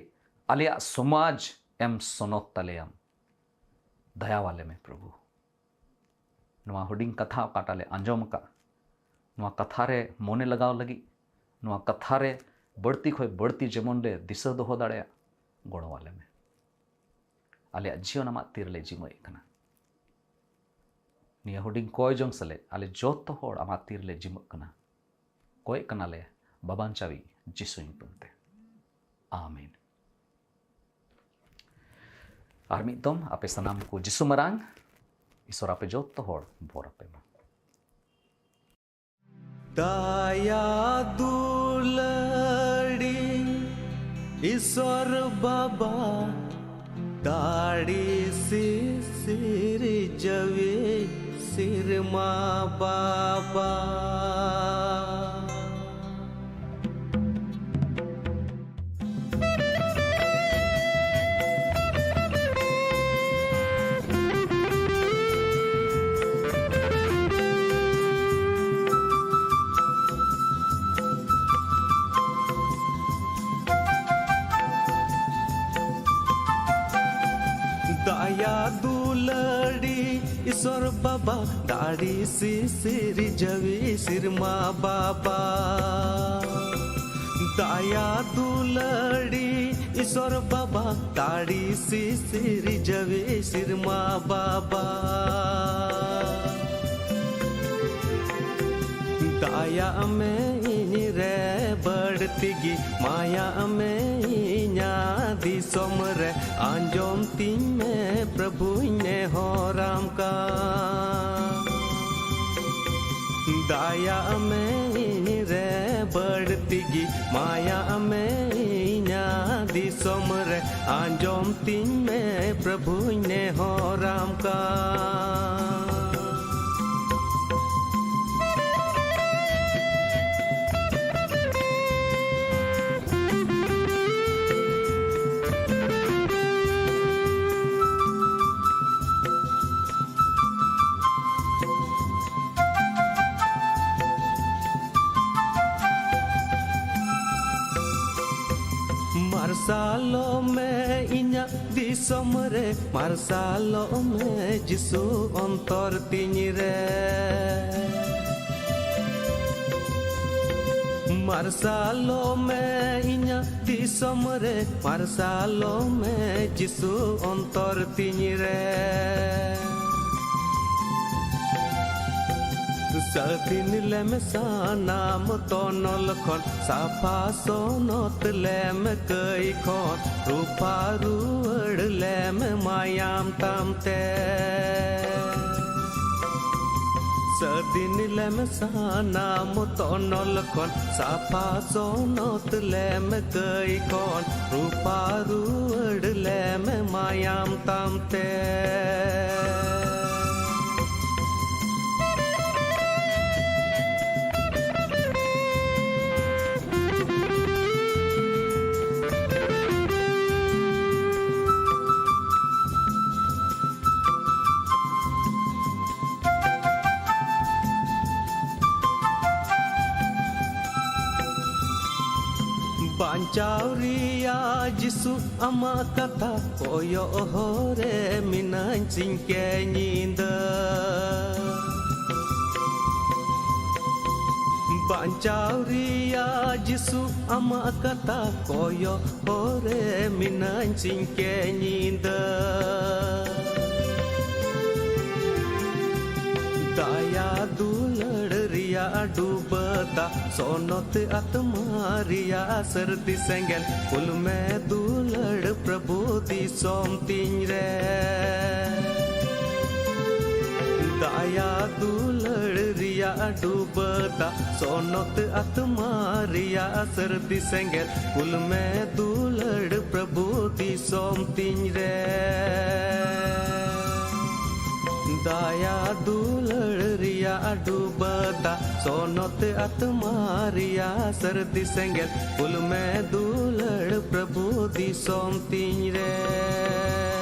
ᱟᱞᱮᱭᱟᱜ ᱥᱚᱢᱟᱡᱽ ᱮᱢ ᱥᱚᱱᱚᱛ ᱛᱟᱞᱮᱭᱟᱢ᱾ ᱫᱟᱭᱟᱣᱟᱞᱮ ᱢᱮ ᱯᱨᱚᱵᱷᱩ᱾ ᱱᱚᱣᱟ ᱦᱩᱰᱤᱧ ᱠᱟᱛᱷᱟ ᱚᱠᱟᱴᱟᱜ ᱞᱮ ᱟᱸᱡᱚᱢ ᱟᱠᱟᱫ, ᱱᱚᱣᱟ ᱠᱟᱛᱷᱟ ᱨᱮ ᱢᱚᱱᱮ ᱞᱟᱜᱟᱣ ᱞᱟᱹᱜᱤᱫ, ᱱᱚᱣᱟ ᱠᱟᱛᱷᱟ ᱨᱮ ᱵᱟᱹᱲᱛᱤ ᱠᱷᱚᱱ ᱵᱟᱹᱲᱛᱤ ᱡᱮᱢᱚᱱ ᱞᱮ ᱫᱤᱥᱟᱹ ᱫᱚᱦᱚ ᱫᱟᱲᱮᱭᱟᱜ, ᱜᱚᱲᱚ ᱟᱞᱮ ᱢᱮ᱾ ᱟᱞᱮᱭᱟᱜ ᱡᱤᱭᱚᱱ ᱟᱢᱟᱜ ᱛᱤ ᱨᱮᱞᱮ ᱡᱤᱢᱟᱹᱭᱮᱫ ᱠᱟᱱᱟ᱾ ᱱᱤᱭᱟᱹ ᱦᱩᱰᱤᱧ ᱠᱚᱭ ᱡᱚᱝ ᱥᱮᱞᱮᱫ ᱟᱞᱮ ᱡᱚᱛᱚ ᱦᱚᱲ ᱟᱢᱟᱜ ᱛᱤ ᱨᱮᱞᱮ ᱡᱤᱢᱟᱹᱜ ᱠᱟᱱᱟ᱾ ᱠᱚᱭᱮᱜ ᱠᱟᱱᱟᱞᱮ ᱵᱟᱵᱟᱧᱪᱟᱣᱤᱡ ᱡᱤᱥᱩ ᱧᱩᱛᱩᱢ ᱛᱮ, ᱟᱢᱮᱱ᱾ ᱟᱨ ᱢᱤᱫ ᱫᱚᱢ ᱟᱯᱮ ᱥᱟᱱᱟᱢ ᱠᱚ ᱡᱤᱥᱩ ᱢᱟᱨᱟᱝ ᱤᱥᱚᱨ ᱟᱯᱮ ᱡᱚᱛᱚ ᱦᱚᱲ ᱵᱚᱨ ᱟᱯᱮ ᱢᱟ᱾ ᱫᱟᱭᱟ ᱫᱩᱞᱟᱹᱲᱤ ᱤᱥᱚᱨ ᱵᱟᱵᱟ, ᱫᱟᱲᱮ ᱥᱤᱥᱤᱨ ᱡᱟᱹᱣᱤ ᱥᱤᱨᱢᱟ ᱵᱟᱵᱟ᱾ ᱫᱟᱭᱟ ᱫᱩᱞᱟᱹᱲᱤ ᱤᱥᱚᱨ ᱵᱟᱵᱟ, ᱫᱟᱲᱮ ᱥᱤᱥᱤᱨ ᱡᱟᱹᱣᱤ ᱥᱤᱨᱢᱟ ᱵᱟᱵᱟ᱾ ᱫᱟᱭᱟ ᱫᱩᱞᱟᱹᱲᱤ ᱤᱥᱚᱨ ᱵᱟᱵᱟ, ᱫᱟᱲᱮ ᱥᱤᱥᱤᱨ ᱡᱟᱹᱣᱤ ᱥᱤᱨᱢᱟ ᱵᱟᱵᱟ᱾ ᱫᱟᱭᱟᱜ ᱢᱮ ᱤᱧ ᱨᱮ ᱵᱟᱹᱲᱛᱤ ᱜᱮ, ᱢᱟᱭᱟᱜ ᱢᱮ ᱤᱧᱟᱹᱜ ᱫᱤᱥᱚᱢ ᱨᱮ, ᱟᱸᱡᱚᱢ ᱛᱤᱧ ᱢᱮ ᱯᱨᱚᱵᱷᱩᱧ ᱱᱮᱦᱚᱨᱟᱢ ᱠᱟᱱ᱾ ᱫᱟᱭᱟᱜ ᱢᱮ ᱤᱧ ᱨᱮ ᱵᱟᱹᱲᱛᱤ ᱜᱮ ᱢᱟᱭᱟ ᱢᱮ ᱤᱧᱟᱹᱜ ᱫᱤᱥᱚᱢ ᱨᱮ, ᱟᱸᱡᱚᱢ ᱛᱤᱧ ᱢᱮ ᱯᱨᱚᱵᱷᱩᱧ ᱱᱮᱦᱚᱨᱟᱢ ᱠᱟᱱ᱾ ᱢᱟᱨᱥᱟᱞᱚᱜ ᱢᱮ ᱤᱧᱟᱹᱜ ᱫᱤᱥᱚᱢ ᱨᱮ, ᱢᱟᱨᱥᱟᱞᱚᱜ ᱢᱮ ᱡᱤᱥᱩ ᱚᱱᱛᱚᱨ ᱛᱤᱧ ᱨᱮ᱾ ᱢᱟᱨᱥᱟᱞᱚᱜ ᱢᱮ ᱤᱧᱟᱹᱜ ᱫᱤᱥᱚᱢ ᱨᱮ, ᱢᱟᱨᱥᱟᱞᱚᱜ ᱢᱮ ᱡᱤᱥᱩ ᱚᱱᱛᱚᱨ ᱛᱤᱧ ᱨᱮ᱾ ᱥᱟᱹᱫᱷᱤᱱ ᱞᱮᱢ ᱥᱟᱱᱟᱢ ᱛᱚᱱᱚᱞ ᱠᱷᱚᱱ, ᱥᱟᱯᱷᱟ ᱥᱚᱱᱚᱛ ᱞᱮᱢ ᱠᱟᱹᱭ ᱠᱷᱚᱱ, ᱨᱩᱯᱷᱟ ᱨᱩᱣᱟᱹᱲ ᱞᱮᱢ ᱢᱟᱭᱟᱢ ᱛᱟᱢ ᱛᱮ᱾ ᱥᱟᱹᱫᱷᱤᱱ ᱞᱮᱢ ᱥᱟᱱᱟᱢ ᱛᱚᱱᱚᱞ ᱠᱷᱚᱱ, ᱥᱟᱯᱷᱟ ᱥᱚᱱᱚᱛ ᱞᱮᱢ ᱠᱟᱹᱭ ᱠᱷᱚᱱ, ᱨᱩᱯᱷᱟ ᱨᱩᱣᱟᱹᱲ ᱞᱮᱢ ᱢᱟᱭᱟᱢ ᱛᱟᱢ ᱛᱮ᱾ ᱵᱟᱧᱪᱟᱣ ᱨᱮᱭᱟᱜ ᱡᱤᱥᱩ ᱟᱢᱟᱜ ᱠᱟᱛᱷᱟ ᱠᱚᱭᱚᱜ ᱦᱚᱨ ᱨᱮ ᱢᱤᱱᱟᱹᱧ ᱥᱤᱧ ᱠᱮ ᱧᱤᱫᱟᱹ᱾ ᱵᱟᱧᱪᱟᱣ ᱨᱮᱭᱟᱜ ᱡᱤᱥᱩ ᱟᱢᱟᱜ ᱠᱟᱛᱷᱟ ᱠᱚᱭᱚᱜ ᱦᱚᱨ ᱨᱮ ᱢᱤᱱᱟᱹᱧ ᱥᱤᱧ ᱠᱮ ᱧᱤᱫᱟᱹ᱾ ᱫᱟᱭᱟ ᱫᱩᱞᱟᱹᱲ ᱨᱮᱭᱟᱜ ᱰᱩᱵᱟᱹ ᱫᱟᱜ, ᱥᱚᱱᱚᱛ ᱟᱛᱢᱟ ᱨᱮᱭᱟᱜ ᱥᱟᱹᱨᱫᱤ ᱥᱮᱸᱜᱮᱞ, ᱠᱩᱞ ᱢᱮ ᱫᱩᱞᱟᱹᱲ ᱯᱨᱚᱵᱷᱩ ᱫᱤᱥᱚᱢ ᱛᱤᱧ ᱨᱮ᱾ ᱫᱟᱭᱟ ᱫᱩᱞᱟᱹᱲ ᱨᱮᱭᱟᱜ ᱰᱩᱵᱟᱹ ᱫᱟᱜ ᱥᱚᱱᱚᱛ ᱟᱛᱢᱟ ᱨᱮᱭᱟᱜ ᱥᱟᱹᱨᱫᱤ ᱥᱮᱸᱜᱮᱞ ᱠᱩᱞ ᱢᱮ ᱫᱩᱞᱟᱹᱲ ᱯᱨᱚᱵᱷᱩ ᱫᱤᱥᱚᱢ ᱛᱤᱧ ᱨᱮ᱾ ᱫᱟᱭᱟ ᱫᱩᱞᱟᱹᱲ ᱨᱮᱭᱟᱜ ᱰᱩᱵᱟᱹ ᱫᱟᱜ ᱥᱚᱱᱚᱛ ᱟᱛᱢᱟ ᱨᱮᱭᱟᱜ ᱥᱟᱹᱨᱫᱤ ᱥᱮᱸᱜᱮᱞ ᱠᱩᱞ ᱢᱮ ᱫᱩᱞᱟᱹᱲ ᱯᱨᱚᱵᱷᱩ ᱫᱤᱥᱚᱢ ᱛᱤᱧ ᱨᱮ᱾